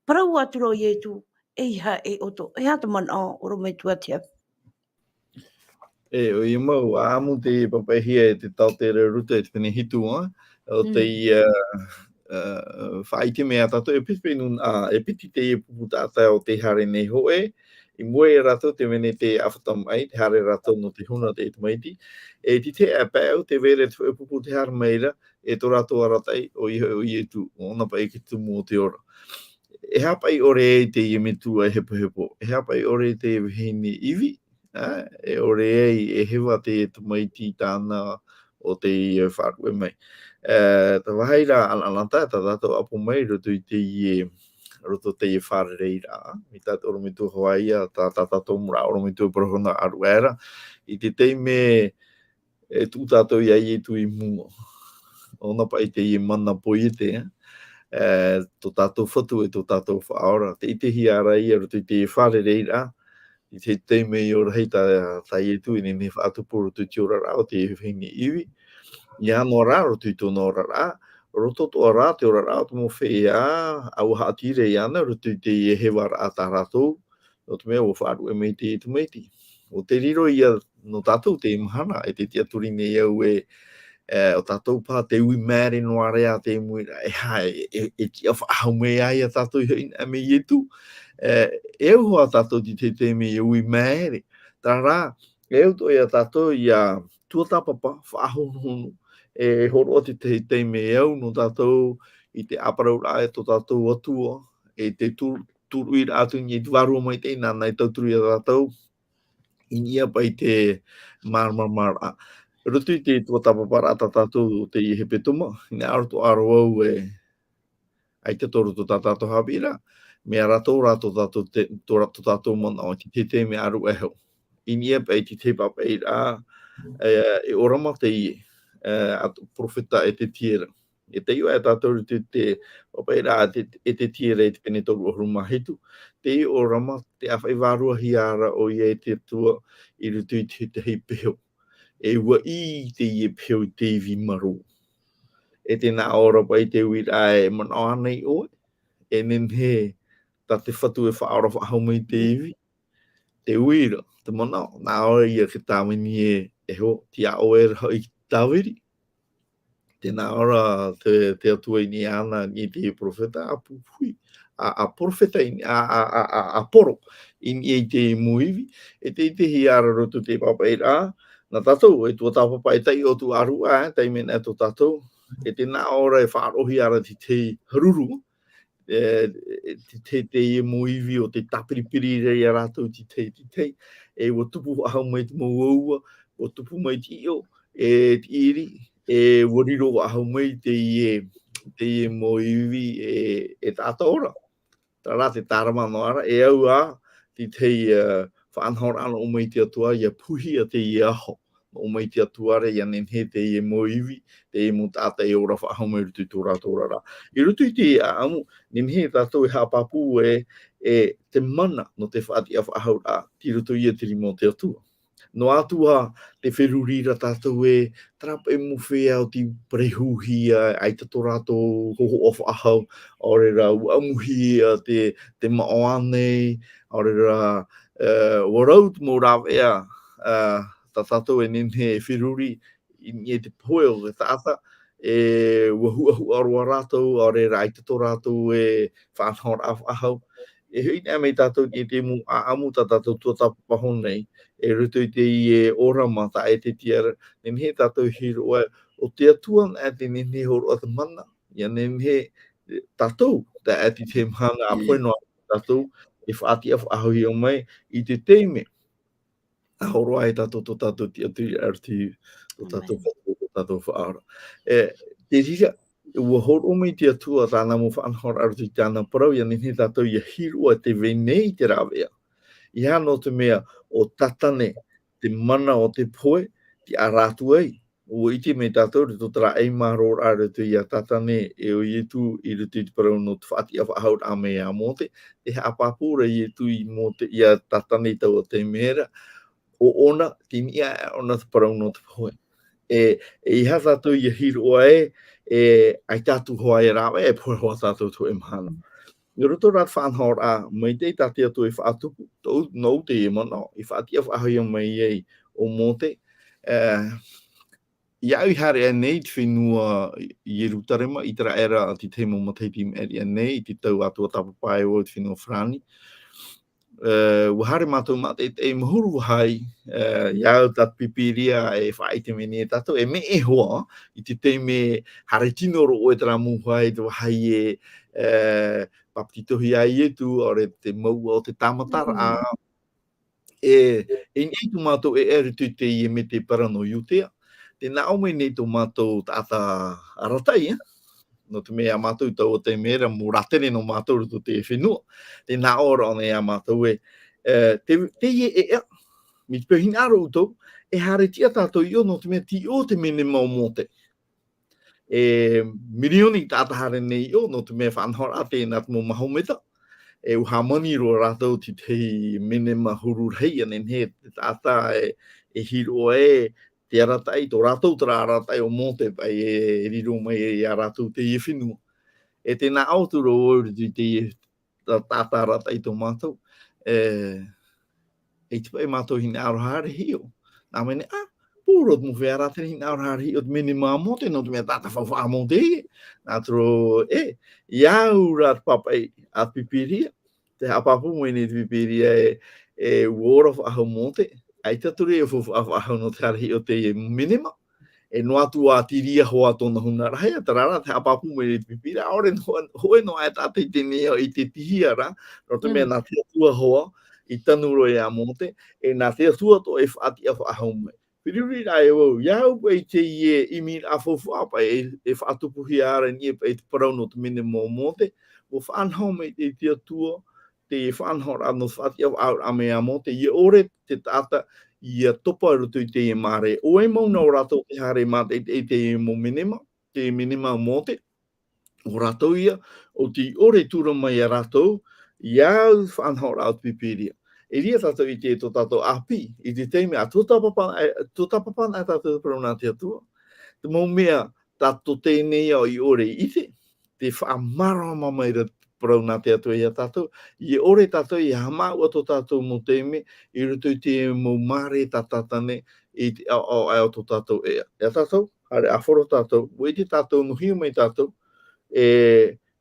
parau atu ra ʻo Ietu, e aha e ʻoto, e aha te manaʻo, ʻorometua Jeff? E, ʻoia mau, ʻamu tē pāpaʻihia e te taotere Ruta e te pene hitu, ā, ʻo Mm. te, ā, ā, faʻaʻite mai ia tātou, e piti nū-, ā, e piti teie pupu taʻata ʻo tē haere nei hōʻē, i mua ia rātou tē vai nei te ʻāfata maʻi, tē haere rātou nō te huna o te tamaiti, e te tahi pae ʻāpī, tē vai ra te hōʻē pupu tē haere mai ra, e tō rātou arataʻi, ʻoia, ʻo Ietu, ʻōna paʻi te tumu o te ora. E aha paʻi ʻore ai teie metua e hepohepo, e aha paʻi ʻore ai teie vahine ivi, ā, e ʻore ai, e heva te tamaiti tāna ʻo tē faʻaruʻe mai. Ā, tā vāhi ra ʻanaʻanatae, tā tātou ʻapo mai, roto i teie, roto teie fārereiraʻa, mai tā te ʻorometua Hawaii, tā, tā tātou mau ʻorometua parau huna ʻāruʻe ra, i te taime, e tuʻu tātou ia Ietu i mua. ʻŌna paʻi teie mana poiete, ā, tō tātou Fatu e tō tātou Faʻaora. Tē ʻitehia ra ïa roto i te fārereiraʻa, i te taime i ora ai tā, tā Ietu e nehenehe e faʻatupu roto i te oraraʻa o te vahine ivi. ʻIa noa rā roto i tōna oraraʻa, roto atoʻa rā te oraraʻa o te mau feiā, ʻua haʻatīrā iāna roto i te hevaraʻa tā rātou, nō te mea ʻua faʻaruʻe mai te tamaiti. ʻO te riro ïa nō tātou teie mahana, e te tiʻaturi nei au ē, e, ʻo tātou paha te ui māere noa ra ā te mau ʻīraʻa, e aha, e, e, e tiʻa faʻahou mai ā ïa tātou i hoʻi nā me Ietu. E, e au hoʻi tātou i te taime e ui māere. Terā rā, e au atoʻa ïa tātou ʻia tuatāpapa, faʻahonohono, e hōroʻa te tahi taime e au nō tātou i te ʻāparauraʻa e tō tātou Atua, e te tū-, tūruʻiraʻa atu i te Vārua Maitaʻi nāna e tauturu ia tātou, i niʻa paʻi i te māramarama. Roto i te tuatāpaparaʻa tā tātou o teie hepetoma, hinaʻaro atoʻa ra vau e, ʻaita tō roto tā tātou haʻapiʻiraʻa, mea rātou rā tō tātou te, tō rā-, tō tātou manaʻo, i te tahi taime ʻāruʻe hau. I niʻa paʻi i te tahi pāpaʻiraʻa, e, e ʻōrama teie, e, a te perofeta Ezetiela. E taiʻo ā tātou i te, te pāpaʻiraʻa a te, Ezetiela i te pene toru ʻahuru mā hitu, tē ʻōrama, tē faʻavāruahia ra ʻoia e te Atua i roto i te, te tahi peho. E ʻua ʻī teie peho i te ivi marō. E tē nā ʻō ra paʻi te uiraʻa, e manaʻo ānei ʻoe, e nehenehe tā te Fatu e faʻaora faʻahou mai te ivi? Te uira, te manaʻo, nā ʻō ïa te tāvini ē, e hoa, tiʻa ʻoe ra hoʻi i te tāviri. Tē nā ʻō ra te, te Atua i niʻa iāna, i te perofeta, ʻa Pupuhi, ʻa, ʻa perofeta i, ʻa, ʻa, ʻa, ʻa, ʻa Poro, i niʻa i te mau ivi, e tē ʻitehia ra roto i te pāpaʻiraʻa, nā tātou, e tuatāpapa e taiʻo atu ʻāruʻe, e taime nā tō tātou, e tē nā ʻō ra e faʻaroʻohia ra te tahi haruru, e, e, te, te, teie mau ivi ʻo tē tāpiripiri ra ia rātou i te tahi, te tahi, e ʻua tupu faʻahou mai te mau ʻāua, ʻua tupu mai te ʻiʻo, e te ʻiri, e ʻua riro faʻahou mai teie, teie mau ivi e, e taʻata ora. Terā rā te tārama noa ra, e au ā, te tahi, e, faʻanahoraʻa nō ʻō mai te Atua, ʻia puhia teie aho. ʻo mai te Atua ra, ʻia nehenehe teie mau ivi, teie mau taʻata e ora faʻahou mai i roto i tō rātou oraraʻa. I roto i teie ʻāʻamu, nehenehe tātou e haʻapāpū ē, e te mana nō te faʻatiʻa faʻahouraʻa, tei roto ia i te rima o te Atua. Noa atu ā te feruri ra tātou ē, terā paʻi mau feiā ʻo tei parauhia, ʻaita tō rātou hōhoʻa faʻahou, ʻaore rā, ʻua ʻamuhia te, te māʻoa nei, ʻaore rā, e, ʻua rau te mau rāveʻa, e, tā tātou e nehenehe e feruri, i niʻa i te pohe o te taʻata, e, ʻua huʻahuʻa roa rātou, ʻaore rā, ʻaita tō rātou e faʻanahoraʻa faʻahou. E hoʻi anaʻe mai tātou i te mau ʻāʻamu tā tātou tuatāpapa iho nei, i roto i teie ora mā tā ʻētētia ra, nehenehe tātou e hiroʻa, ʻo te Atua anaʻe tē nehenehe e hōroʻa te mana, ʻia nehenehe tātou, tae atu i te mahana ʻāpō noa tātou, e faʻatiʻa faʻahouhia mai, i te taime, ʻa hōroʻa ai tātou tō tātou tiʻaturi i roto i tō tātou Amen. Fatu, tō tātou Faʻaora. E, te reira, ʻua hōroʻa mai te Atua tāna mau faʻanahoraʻa i roto i tāna parau, ʻia nehenehe tātou ʻia hiroʻa tē vai nei te rāveʻa. ʻEiaha nō te mea ʻo Tātane, te mana o te pohe, tē ara atu ai. ʻUa ʻite mai tātou, i roto i terā ʻaimāroraʻa i roto ia Tātane, e ʻo Ietu, i roto i te parau nō te faʻatiʻa faʻahouraʻa mai iā Mōte, tē haʻapāpū ra Ietu iā Mōte, iā Tātane i taua taime ra, ʻo ʻōna, tē niʻa aʻe ʻōna te parau nō te pohe. E, e ʻeiaha tātou ʻia hiroʻa ē, e, ʻaita atu hoʻi e rāveʻa, e pohe hoʻi tātou i te hōʻē mahana. I roto rā i te faʻanahoraʻa, maitaʻi tā te Atua e faʻatupu, tō, nō teie manaʻo, i faʻatiʻa faʻahouhia mai ai ʻo Mōte, e, ʻia au i haere aʻe nei i te fenua Ierutarema, ʻĪteraʻera, i te tahi mau matahiti i maʻiri aʻe nei, i te tau ā tuatāpapa ai vau i te fenua Farāni. E, ʻua haere mātou mātaʻitaʻi mahuru vāhi, e, ʻia au tā te Pīpīria e faʻaʻite mai nei iā tātou, e mea hoʻi, i te taime haere tino roa ʻoe i terā mau vāhi, te vāhi e, e, papetitohia ai Ietu, ʻaore te mouʻa o te tāmataraʻa, Mm. E, i niʻa i tō mātou ʻē i roto i teie mete parau nō Iudea, tē nā ʻō mai nei tō mātou taʻata arataʻi, e? Nō te mea mātou i taua taime ra, mau rātere nō mātou i roto i te fenua. Tē nā ʻō ra ʻōna iā mātou ē, e, te, teie ʻēʻa, mai te peu hinaʻaro ʻoutou, e haere tiʻa tātou i ʻō, nō te mea tei ʻō te menema o Mōte. E mirioni taʻata haere nei i ʻō, nō te mea faʻanahoraʻa teie nā te mau Mahometa. E ʻua hāmani roa rātou i te tahi menema huru rahi, ʻia nehenehe te taʻata e, e hiroʻa ē, te arataʻi, tō rātou terā arataʻi o Mōte paʻi e, e riro mai iā rātou teie fenua. E tē nā ʻō atu ra vau i roto i teie tā, taʻata arataʻi tō mātou. E, e ʻite paʻi mātou hinaʻaro haere hiʻo. Nā ʻō mai nei, ā, pū roa te mau feiā rātere hinaʻaro haere hiʻo te menema a Mōte, nō te mea taʻata faufaʻa a Mōte ïa. Nā te reira, e, ʻia au ra te pāpaʻi a te Pīpīria, tē haʻapāpū mai nei te Pīpīria ē, e, ʻua ora faʻahou Mōte, ʻaita atu ra e faufaʻa faʻahou nō te haere hiʻo i teie menema. E noa atu ā te reira hoʻi tōna hunaraʻa, terā rā, tē haʻapāpū mai nei te Pīpīria, ʻaore nō, hōʻē noa aʻe tātou i teie nei ao i te tihi ra, nō te mea Mm. nā te Atua hoʻi i tanu roa iā Mōte, e nā te Atua atoʻa e faʻatiʻa faʻahou mai. Feruri rā e vau, ʻia au paʻi i teie ʻimiraʻa faufaʻa paʻi e, e faʻatupuhia ra i niʻa paʻi i te parau nō te menema o Mōte, ʻua faʻanaho mai te, te Atua, te faʻanahoraʻa nō te faʻatiʻa faʻahou mai iā Mōte, ʻia ʻore te taʻata ʻia topa i roto i teie mārae. ʻO vai mau nā ʻō rātou tē haere mātaʻitaʻi i teie mau menema, te menema a Mōte, ʻo rātou ïa, ʻo tei ʻore atu ra mai iā rātou, ʻia au i te faʻanahoraʻa o te Pīpīria. E reira tātou i ʻite tō tātou ʻāpī, i te taime ā tuatāpapa, e, tuatāpapa ana tātou i te parau nā te Atua. Te mau mea, tā tō teie nei ao i ʻore i ʻite, tē faʻamārōma mai ra te parau nā te Atua iā tātou, ʻia ʻore tātou ʻia haʻamāuʻa tō tātou mau taime, i roto i te mau mārae tā Tātane, i te aʻoaʻo aʻe o tō tātou ʻēʻa. Iā tātou, haere ʻāfaro tātou, ʻua ʻite tātou, nō hiʻo mai tātou, e,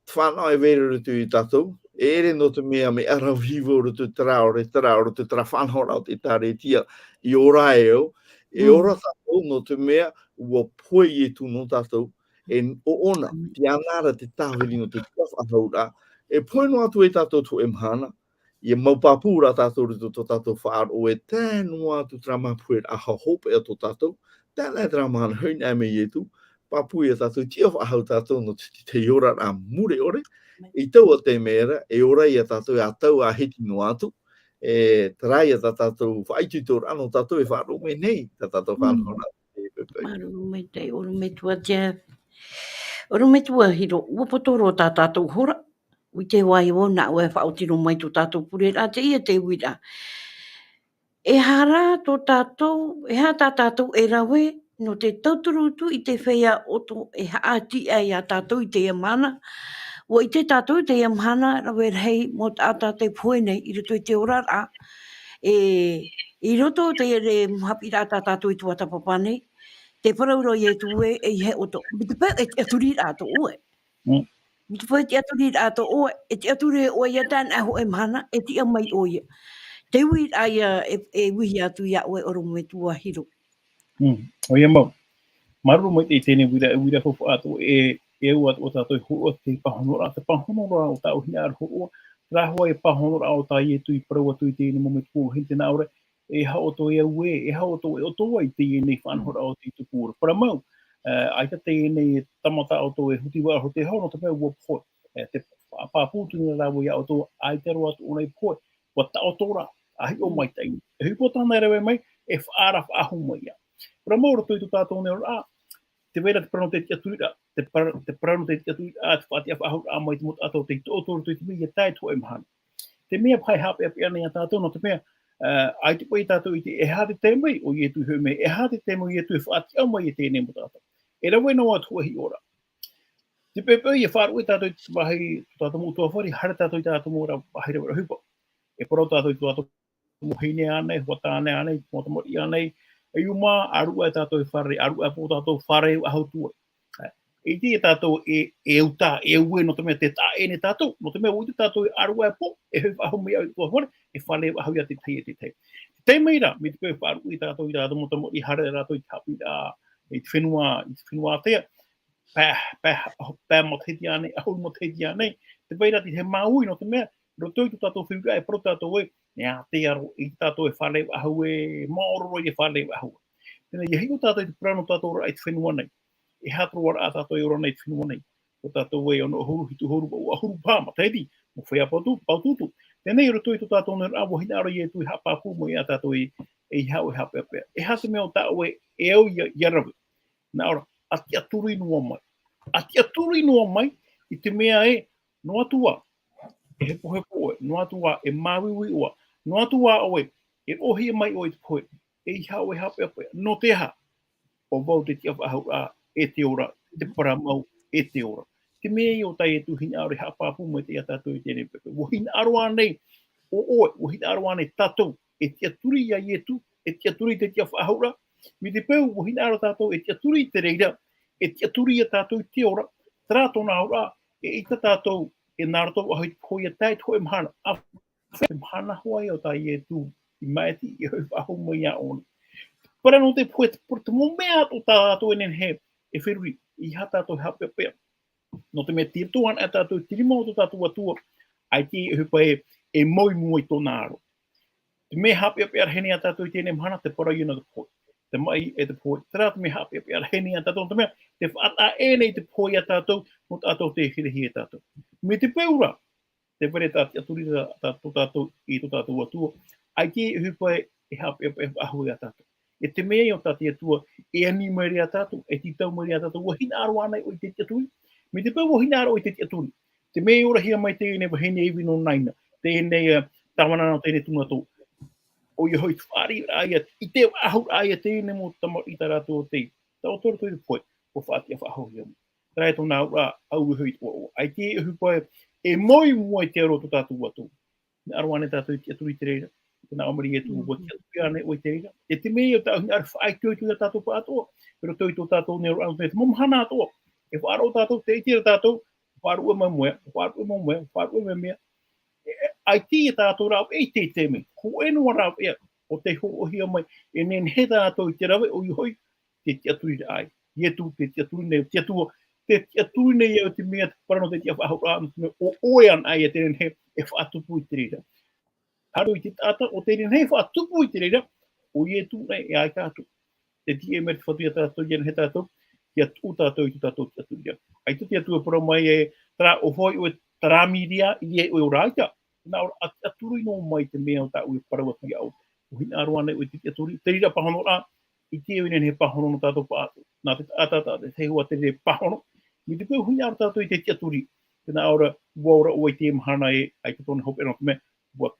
te fānaʻo e vai ra i roto ia tātou, e ʻere nō te mea mea ʻaravihi vau i roto i terā ʻore, terā ʻore, terā faʻanahoraʻa o te ʻĒtārētia, i ora ai au, e Mm. ora tātou nō te mea ʻua pohe Ietu nō tātou, e ʻo ʻōna, Amen. Teie nei rā te tāviri nō te tuatāpapa faʻahouraʻa, e pohe noa atu ai tātou i te hōʻē mahana, ʻia mau pāpū rā tātou i roto i tō tātou faʻaroʻo e tae noa atu terā mau puheraʻa hopeʻa tō tātou, tae noa terā mahana hoʻi anaʻe mai Ietu, pāpū ia tātou, tiʻa faʻahou tātou nō te, te, te oraraʻa mure ʻore, i taua taime ra, e ora ia tātou, ʻa taua ʻāhiti noa atu, e, terā ia tā tātou faʻaitoitoraʻa nō tātou e faʻaroʻo mai nei, tā tātou faʻanahoraʻa. Māuruuru maitaʻi, ʻorometua Jeff. ʻOrometua Hiro, ʻua poto roa tā tātou hora. ʻUa ʻite vau nā ʻoe e faʻaoti mai tō tātou pureraʻa, teie te uiraʻa. E aha rā tō tātou, e aha tā tātou e rave, nō te tauturu atu i te feiā ʻoto e haʻatiʻa ia tātou i teie mahana. ʻUa ʻite tātou i teie mahana, rave rahi mau taʻata tei pohe nei i roto i te oraraʻa. E, i roto i te haʻapiʻiraʻa tā tātou i tuatāpapa nei, te parau ra o Ietu ē, ʻeiaha e ʻoto. Mai te peu e tiʻaturiraʻa atoʻa ʻoe. Mm. Mai te peu e tiʻaturiraʻa atoʻa ʻoe, e tiʻaturi ʻoe ia tāna hōʻē mahana, e tiʻa mai ʻoia. Te uiraʻa ia e, e uihi atu ia ʻoe ʻorometua Hiro. Mm, ʻoia mau. Māuruuru maitaʻi i teie uiraʻa, e uiraʻa faufaʻa atoʻa, e, e au atoʻa tātou e hōroʻa i te pāhonoraʻa, te pāhonoraʻa o tāʻu hinaʻaro hōroʻa, terā hoʻi e pāhonoraʻa o tā Ietu i parau atu i teie mau mea tupu vahine tē nā ʻō ra, e aha ʻoto e au ē, e aha ʻoto e ʻoto ai i teie nei faʻanahoraʻa o te tupu ra. Parau mau, e, ʻaita teie nei tāmata ʻoto e huti vaʻa roa te hau, nō te mea ʻua pohe. E, te pā-, pāpū atu nei rāua ia ʻoto, ʻaita roa atoʻa nei pohe, ʻua taʻoto ra, ʻa hiʻo maitaʻi. E hiʻopoʻa tāna e rave mai, e faʻaara faʻahou mai ia. Parau mau roto i tō tātou nei oraraʻa, tē vai ra te parau nō te tiʻaturiraʻa, te par-, te parau nō te tiʻaturiraʻa, te faʻatiʻa faʻahouraʻa mai te mau taʻata tei toʻotoʻo i roto i te mea ia tae i te hōʻē mahana. Te mea paha e haʻapeʻapeʻa nei ia tātou, nō te mea, e, ʻaita paʻi tātou i ʻite, e aha te taime o Ietu e hoʻi mai, e aha te taime o Ietu e faʻatiʻa mai i teie nei mau taʻata. E rave noa atu e hiʻo ra. Te pepe ia faʻaruʻe tātou i te vāhi, tō tātou mau ʻutuāfare, haere tātou i tā tātou mau ra-, vāhi rave ʻohipa. E parau tātou i tō tātou mau vahine ānei, hoʻi tāne ānei, mau tamariʻi ānei, e ʻuma, ʻārue tātou i fārerei, ʻārue ʻāpō tātou i fārerei faʻahou atu ai. E ʻite tātou e, e uta, e ue, nō te mea tē taʻa ʻē nei tātou, nō te mea ʻua ʻite tātou e ʻārue ʻāpō, e hoʻi faʻahou mai au i tō ʻutuāfare, e fārerei faʻahou ia te tahi e te tahi. Te taime ra, mai te peu e faʻaruʻe tātou i tā tātou mau tamariʻi, haere rātou i te haʻapiʻiraʻa, i te fenua, i te fenua ātea, pae, pae, pae matahiti ānei, ʻahuru matahiti ānei, tē vai ra te tahi māuiui, nō te mea, roto i tō tātou feruriraʻa e parau tātou ē, e ātea roa, e ʻite tātou e fārerei faʻahou ē, maoro roa e fārerei faʻahou. Teie nei, ʻia hiʻo tātou i te parau nō tō tātou oraraʻa i te fenua nei. E aha te roaraʻa tātou e ora nei i te fenua nei. Tō tātou ē, ono ʻahuru, hitu ʻahuru, vaʻu ʻahuru paha matahiti, mau feiā pātū-, pātūtū. Teie nei, roto i tō tātou nei oraraʻa, ʻua hinaʻaro Ietu e haʻapāpū mai ia tātou ē, e ʻeiaha ʻoe e haʻapeʻapeʻa. E aha te mea o tā ʻoe e au ia, ia rave. Nā ʻō ra, ʻa tiʻaturi noa mai. ʻA tiʻaturi noa mai, i te mea ē, noa atu ā e hepohepo ʻoe, noa atu ā e māuiui ʻoe, noa atu ā ʻoe e roʻohia mai ʻoe i te pohe, e ʻeiaha ʻoe e haʻapeʻapeʻa. Nō te aha? ʻO vau te tiʻa faʻahouraʻa e te ora, te parau mau e te ora. Te mea ïa o tā Ietu hinaʻaro e haʻapāpū mai ia tātou i teie nei pepe. ʻUa hinaʻaro ānei ʻo ʻoe, ʻua hinaʻaro ānei tātou e tiʻaturi ia Ietu, e tiʻaturi i te tiʻa faʻahouraʻa? Mai te peu ʻua hinaʻaro tātou e tiʻaturi i te reira, e tiʻaturi ia tātou i te ora, terā tōna auraʻa, e ʻita tātou e nā roto faʻahou i te pohe ia tae i te hōʻē mahana, ʻa te mahana hoʻi o tā Ietu i maʻiti, e hoʻi faʻahou mai iāna. Parau nō te pohe, te, te mau mea atoʻa tā tātou e nehenehe e feruri, e ʻeiaha tātou e haʻapeʻapeʻa. Nō te mea tei roto anaʻe tātou i te rima o tō tātou Atua, ʻaita e ʻohipa ē, e mau i mua i tōna aro. Te mea haʻapeʻapeʻa rahi nei ia tātou i teie nei mahana, te parau ïa nō te pohe. Te maʻi e te pohe, terā te mea haʻapeʻapeʻa rahi nei ia tātou, nō te mea, tē faʻataʻa ʻē nei te pohe ia tātou, nō tātou te hirahi ia tātou. Mai te peu ra, tē vai ra te tiʻaturi tā, tā, tō tātou, i tō tātou Atua, ʻaita e ʻohipa ē, e haʻapeʻapeʻa faʻahou ia tātou. E te mea ïa o tā te Atua, e ani mai ra ia tātou, e tītau mai ra ia tātou, ʻua hinaʻaro ānei ʻoe i te tiʻaturi? Mai te peu ʻua hinaʻaro ʻoe i te tiʻaturi, te mea i orahia mai teie nei vahine ivi nō Naina, teie nei, ā, tāvana nō teie nei tumu atoʻa. ʻOia hoʻi te fāriʻiraʻa ïa, i te faʻahouraʻa ïa teie nei mau tamariʻi tā rātou e tei taʻoto i roto i te pohe, ʻua faʻatiʻa faʻahouhia mai. Terā tōna auraʻa, ʻaore hoʻi te ʻoaʻoa. ʻAita e ʻohipa ē, e mau i mua i te aro o tō tātou Atua. Hinaʻaro ānei tātou i te tiʻaturi i te reira? Tē nā ʻō mai ra Ietu, ʻua tiʻaturi ānei ʻoe i te reira? E te mea ïa o tāʻu hinaʻaro e faʻaitoito ia tātou pāʻatoʻa, i roto i tō tātou nei oraraʻa, nō te mea te mau mahana atoʻa, e faʻaroʻo tātou, tē ʻite ra tātou, faʻaruʻe mau mea, faʻaruʻe mau mea, faʻaruʻe mau mea. E, e, ʻaita e tātou rāveʻa i te taime, hōʻē noa rāveʻa, ʻo tei hōroʻahia mai, e nehenehe tātou i te rave, ʻoia hoʻi, te tiʻaturiraʻa. Ietu, te tiʻaturi nei, te Atua, te tiʻaturi nei au i te mea, te parau nō te tiʻa faʻahouraʻa, nō te mea, ʻo ʻoe anaʻe ïa tē nehenehe e faʻatupu i te reira. Haere i te taʻata, ʻo tē nehenehe e faʻatupu i te reira, ʻo Ietu nei e ʻaita atu. Tē tīaʻi mai ra te Fatu ia tātou, ia nehenehe tātou, ʻia tuʻu tātou i tō tātou tiʻaturiraʻa. ʻAita te Atua e parau mai ē, terā ʻo hoʻi ʻoe, terā mīria, ʻia ʻoe ʻo rāita. Nā ʻō ra, ʻa, ʻa turu noa mai te mea o tāʻu e parau atu iā ʻoe. ʻUa hinaʻaro ānei ʻoe i te tiʻaturi, te reira pāhono rā, ʻite au e nehenehe e pāhono nō tātou pa-, nā te taʻata, tā te, te hua te reira e pāhono. Mai te peu ʻua hinaʻaro tātou i te tiʻaturi, tē nā ʻō ra, ʻua ora ʻoe i te mahana ē, ʻaita tōna hopeʻa nō te mea, ʻua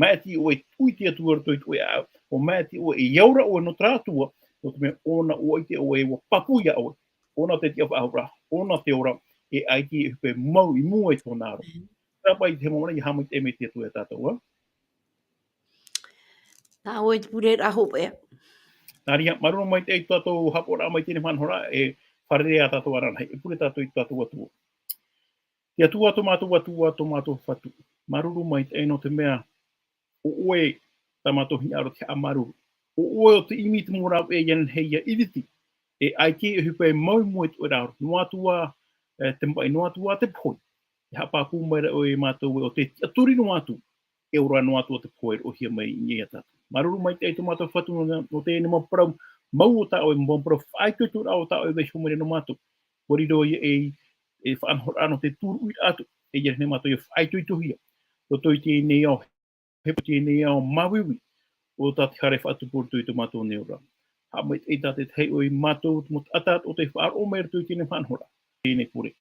māʻiti ʻoe, ʻua ʻite atu i roto i tō ʻoe ʻāʻau, ʻua māʻiti ʻoe, ʻia ora ʻoe nō terā Atua, nō te mea ʻōna ʻua ʻite ʻoe, ʻua pāpū iā ʻoe, ʻōna te tiʻafaʻaora, ʻōna te ora, e ʻaita e ʻohipa e mau i mua i tōna aro. Terā paʻi te mau manaʻo, ʻia haʻamaitaʻi mai te Atua iā tātou, ā. Nā ʻoe i te pure ra hopeʻa. Nā reira, māuruuru maitaʻi tō tātou haʻapaʻoraʻa mai i teie mahana ra, e fārerei ā tātou ānānahi, e pure tātou i tō tātou Atua. Te Atua, tō mātou Atua, tō mātou Fatu. Māuruuru maitaʻi nō te mea, ʻo ʻoe tā mātou hinaʻaro te haʻamāuruuru. ʻO ʻoe ʻo te ʻimi i te mau rāveʻa ʻia nehenehe ʻia ʻiriti. E ʻaita e ʻohipa e mau i mua i tō ʻoe ra aro. Noa atu ā, e, te maʻi, noa atu ā te pohe. E haʻapāpū mai ra ʻoe iā mātou ē, ʻo te tiʻaturi noa atu, e ora noa atu ā te pohe e roʻohia mai i niʻa iā tātou. Māuruuru maitaʻi tō mātou Fatu nō, nō teie nei mau parau mau o tā ʻoe, mau parau faʻaitoitoraʻa o tā ʻoe e vaiiho mai nei nō mātou. ʻUa riro ia e, e faʻanahoraʻa nō te tūruʻiraʻa atu, e ʻia nehenehe mātou ʻia faʻaitoitohia. Roto i teie nei ao, he pū teie nei ao māuiui, ʻo tā te haere faʻatupu roto i tō mātou nei ora. Haʻamaitaʻi tātaʻitahi ʻoe iā mātou, te mau taʻata atoʻa tei faʻaroʻo mai roto i teie nei faʻanahoraʻa. Teie nei pure.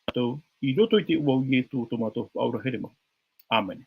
Tātou, i roto i te iʻoa o Ietu tō mātou Faʻaora here mau. ʻĀmene.